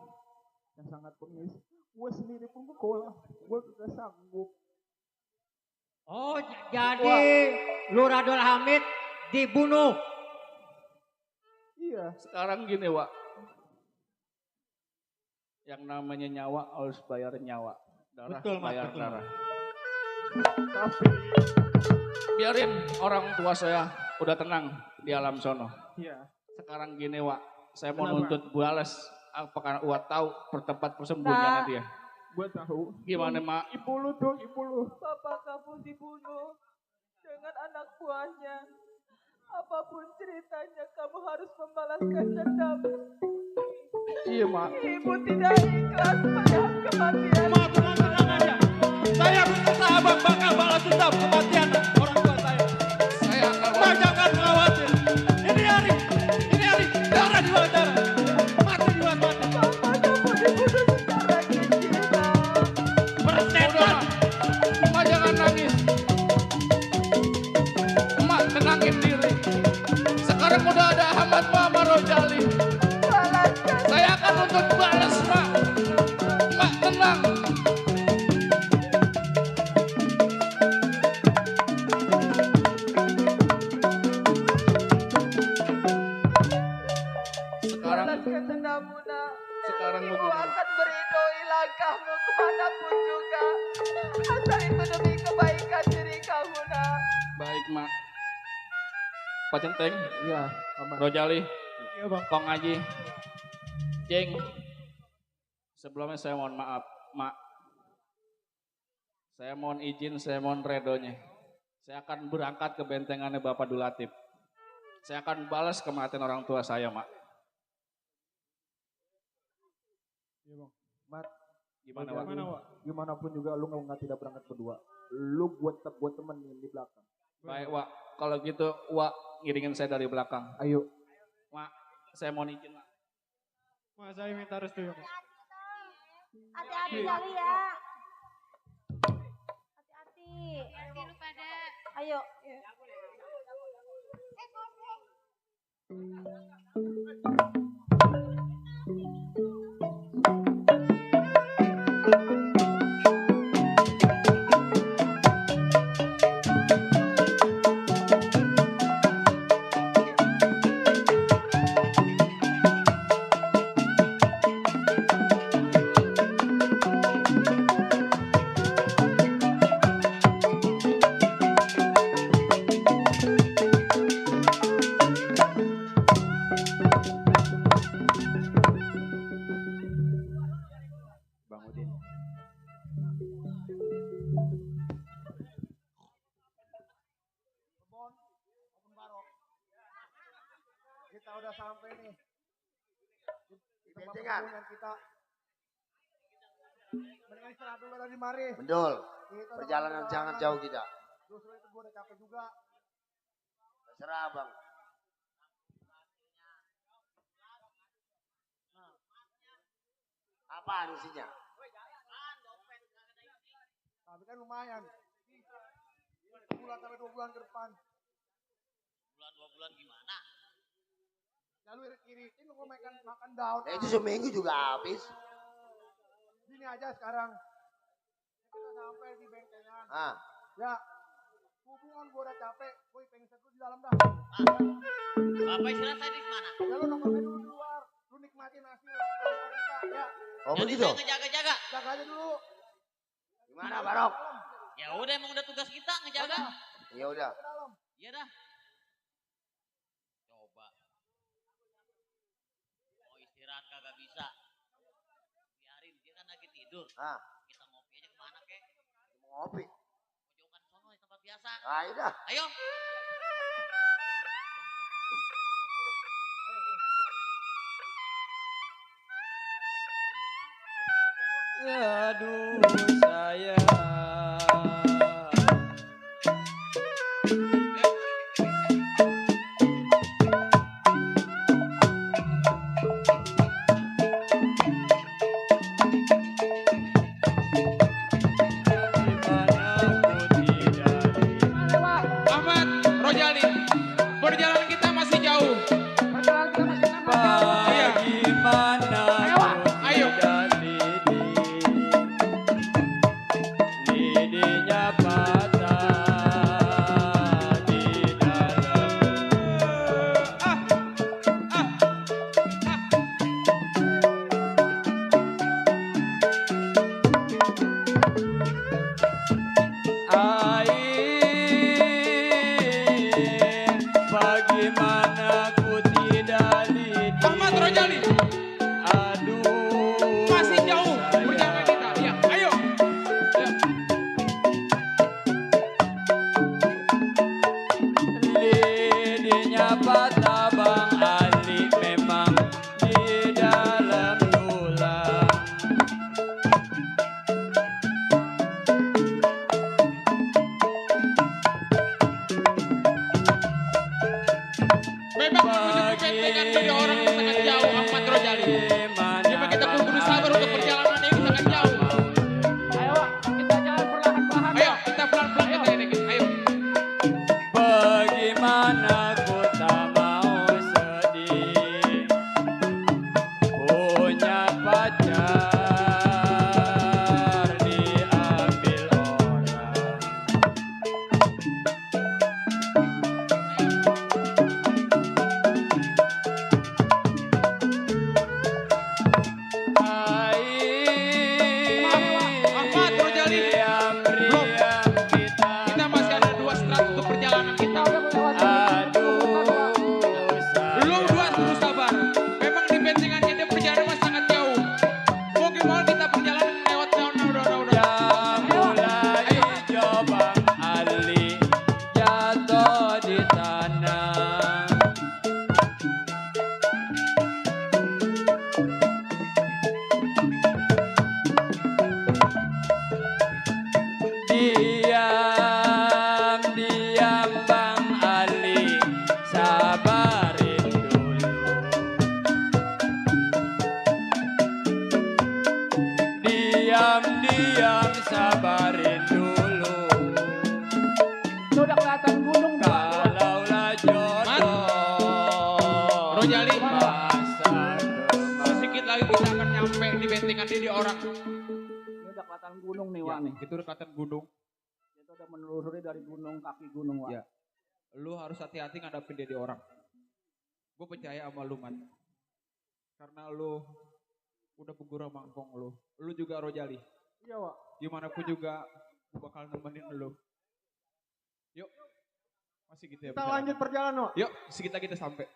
Yang sangat pengis. Gue sendiri pun gue gak sanggup. Oh jadi Lurah Abdul Hamid dibunuh. Iya. Sekarang gini Wak. Yang namanya nyawa harus bayar nyawa. Darah Betul, Mas, bayar betul. darah. Tapi Biarin orang tua saya udah tenang di alam sono. iya. Sekarang gini Wak. Saya mau Kenapa? nuntut balas. Apakah Wak tahu tempat persembunyiannya dia? Gue tahu. Gimana Mak? Ibu lu tuh, ibu lu. Bapak kamu dibunuh dengan anak buahnya. Apapun ceritanya kamu harus membalaskan dendam. Iya Mak. Ibu tidak ikhlas melihat kematian. Mak tenang aja. Saya berusaha bakal balas dendam kematian orang tua saya. Saya akan. Mak jangan khawatir. Ini hari darah di bawah darah. Mati di bawah mati. Bapak kamu dibunuh secara kejiran. Bersetan. Mak jangan nangis. Mak tenangin diri. Sekarang udah ada Ahmad Mama Rojali. Balaskan. Saya akan nuntut balas Mak. Mak tenang. Balaskan dendammu nak. Sekarang Ibu begini. akan meridoi langkahmu kemanapun juga. Asal itu demi kebaikan diri kamu nak. Baik Mak. Pak Centeng, Iya, Paman. Rojali, Iya bang. Kong Haji, Jeng. Sebelumnya saya mohon maaf, Mak. Saya mohon izin, saya mohon redonya. Saya akan berangkat ke bentengannya Bapak Dulatif. Saya akan balas kematian orang tua saya, Mak. Iya, Bang. Mat, Gimana, Rojali, Wak? gimana pun juga lu nggak tidak berangkat berdua. Lu buat temenin di belakang. Baik, Wak. Kalau gitu, Wak ngiringin saya dari belakang. Ayo. Mak, saya mohon izin, Mak. Mas saya minta restu ya Mas. Hati-hati kali ya. Hati-hati. Hati lu pada. Ayo. sampai nih. Di tempat pertemuan kita. Mendingan istirahat dulu tadi mari. Betul. Perjalanan sangat jauh kita. Justru itu gue udah capek juga. Terserah bang. Apa isinya? Tapi kan lumayan. Bulan sampai 2 bulan ke depan. Bulan 2 bulan gimana? Ya lu irit-iritin lu makan daun. Itu seminggu juga habis. Gini aja sekarang. Kita sampai di bentengan. Ya. Hubungan gue udah capek. Gue pengen setruk di dalam dah. Bapak istirahat saya di mana? Ya lu nongkrongnya dulu di luar. Lu nikmatin hasil. Ya. Oh jadi begitu? saya ngejaga-jaga. Jaga aja dulu. Gimana Barok? Ya udah emang udah tugas kita ngejaga. Ya udah. Iya dah. Coba. Mau istirahat kagak bisa. Biarin dia kan lagi tidur. Kita ngopi aja kemana kek? Ngopi. Pojokan sono di tempat biasa. Ayo dah. Ayo. Aduh sayang. Ahmad, Rojali, perjalanan kita masih jauh. Perjalanan kita masih jauh. Iya. Gimana? Ayo. Lidinya patah di dalam. Air, bagaimana ku tidak lidi. Ahmad, Rojali. Aduh, masih jauh perjalanan kita. Ya, ayo. Lidinya patah Bang Ali memang di dalam tulang. Memang menuju ke bentengan dari orang yang sangat jauh, Ahmad Rojali. Memang kita kudu sabar untuk perjalanan ini sangat jauh. Ayo, kita jalan perlahan-lahan. Ayo, kita pelan-pelan kita ini. Ayo. Bagaimana ku tak mau sedih punya pacar diambil orang. Ahmad Rojali. Belum. Kita masih ada 2 strat untuk perjalanan kita. Belum 2 terus sabar. Memang di bentengannya dia perjalanan masih sangat jauh. Mau kita perjalanan lewat daun-daun. Mulai coba Ali jatuh di tanah. Diam Bang Ali, sabarin dulu. Diam sabarin dulu. Sudah kelihatan gunung. Kalaulah jodoh Rojali. masa Sedikit lagi kita akan nyampe di bentengan di orang. Ini udah kelihatan gunung nih, Wak. Itu udah kelihatan gunung. Kita udah menelusuri dari gunung, kaki gunung, Wak. Ya. Lu harus hati-hati ngadapin dia di orang. Gue percaya sama lu, Man. Karena lu udah penggura mangkong lu. Lu juga Rojali. Iya, Wak. Gimana pun juga gue bakal nemenin lu. Yuk. Masih gitu ya. Kita lanjut perjalanan, Wak. Yuk, sekitar kita sampai.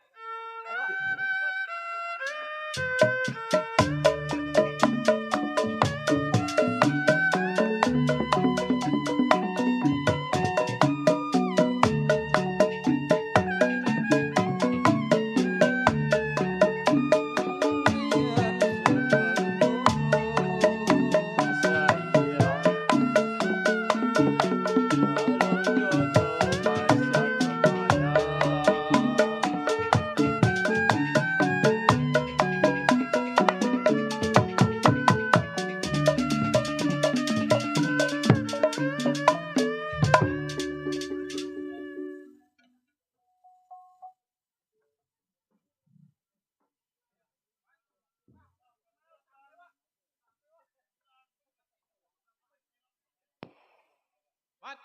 Mat,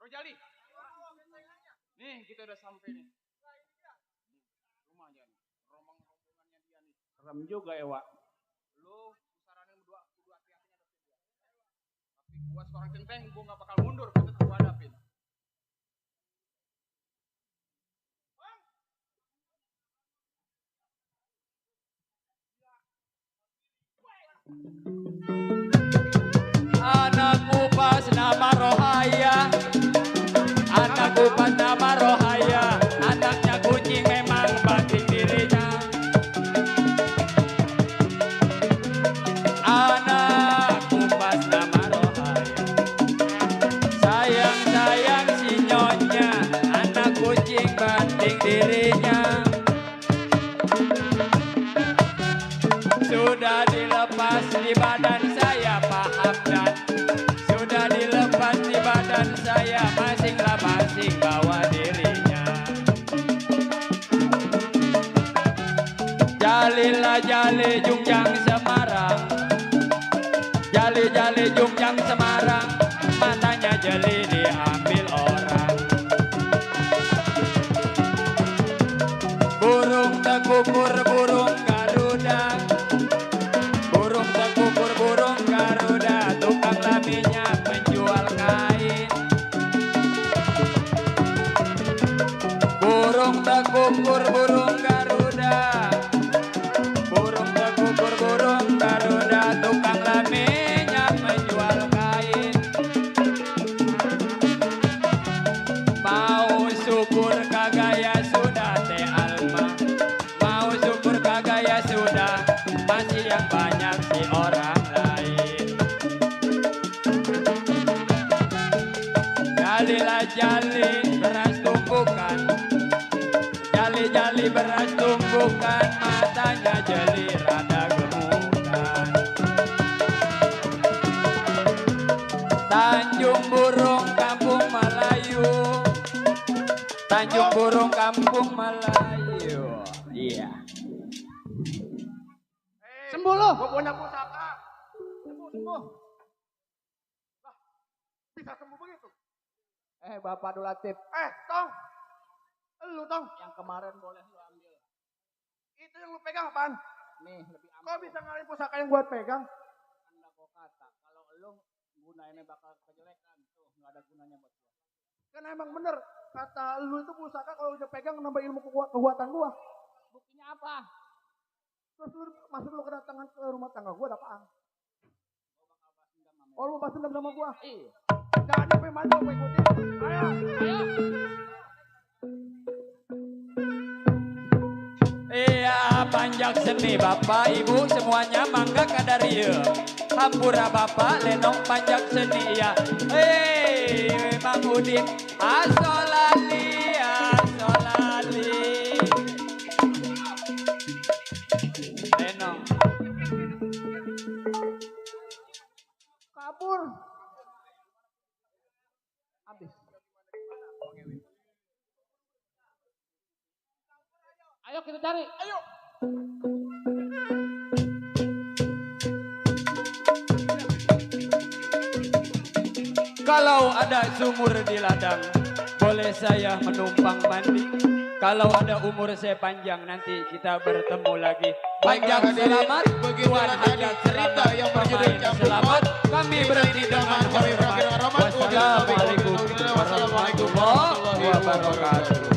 Rojali. Nih kita udah sampai nih. Rumahnya nih, rombongannya dia nih. Serem juga ya, Wak. Lu pusaranin berdua, kudu hati-hati ngadepin dia. Tapi gua seorang centeng, gua gak bakal mundur, gua tetep gua hadapin. Anakku pas nama Rohaya, anakku pas nama Rohaya, anaknya kucing memang batin dirinya. Anakku pas nama Rohaya, sayang-sayang si nyonya, anak kucing banting dirinya. Sudah dilepas di badan saya Pak Hamdan, sudah dilepas di badan saya, masing-masing bawa dirinya. Jalilah jali jungjang Semarang, jali-jali jungjang Semarang, matanya jeli diambil orang. Burung tekukur burung Garuda, burung tekukur burung Garuda, tukang laminya menjual kain. Burung tekukur burung Garuda, burung tekukur burung Garuda, tukang laminya menjual kain. Mau syukur kagak ya sudah Teh Alma, mau syukur kagak ya sudah, masih yang banyak si orang lain. Jalilah jali beras tumpukan, jali-jali beras tumpukan, matanya jeli rada gemukan. Tanjung burung kampung Melayu, Tanjung burung kampung Melayu. Iya. Sembuh lo. Gua punya pusaka. Sembuh. Lah, bisa sembuh begitu? Bapak Dulatif. Tong. Lu Tong. Yang kemarin boleh lu ambil. Itu yang lu pegang apaan? Nih, lebih aman. Kok bisa ngalih pusaka yang gua pegang? Anda kok kata, kalau lu gunainnya bakal kejelekan. Tuh, nggak ada gunanya buat gua. Kan emang bener. Kata lu itu pusaka kalau udah pegang nambah ilmu kekuatan gua. Buktinya apa? Terus lu masuk lu kedatangan ke rumah tangga gua ada apaan? Oh lu balas dendam sama gua? Iya. Jangan sampai maju gua ikutin. Ayo, ayo. Iya, panjak seni Bapak Ibu semuanya mangga kadarieu. Hampura Bapak lenong panjak seni ya. Hei, Mang Udin, asolali, asolali. Lenong. Kabur. Habis. Ayo kita cari. Ayo. Kalau ada sumur di ladang, boleh saya menumpang mandi. Kalau ada umur saya panjang, nanti kita bertemu lagi. Panjang selamat, Tuan Hajat cerita yang berjudul selamat. Kami berhenti dengan hormat. Wassalamualaikum warahmatullahi wabarakatuh.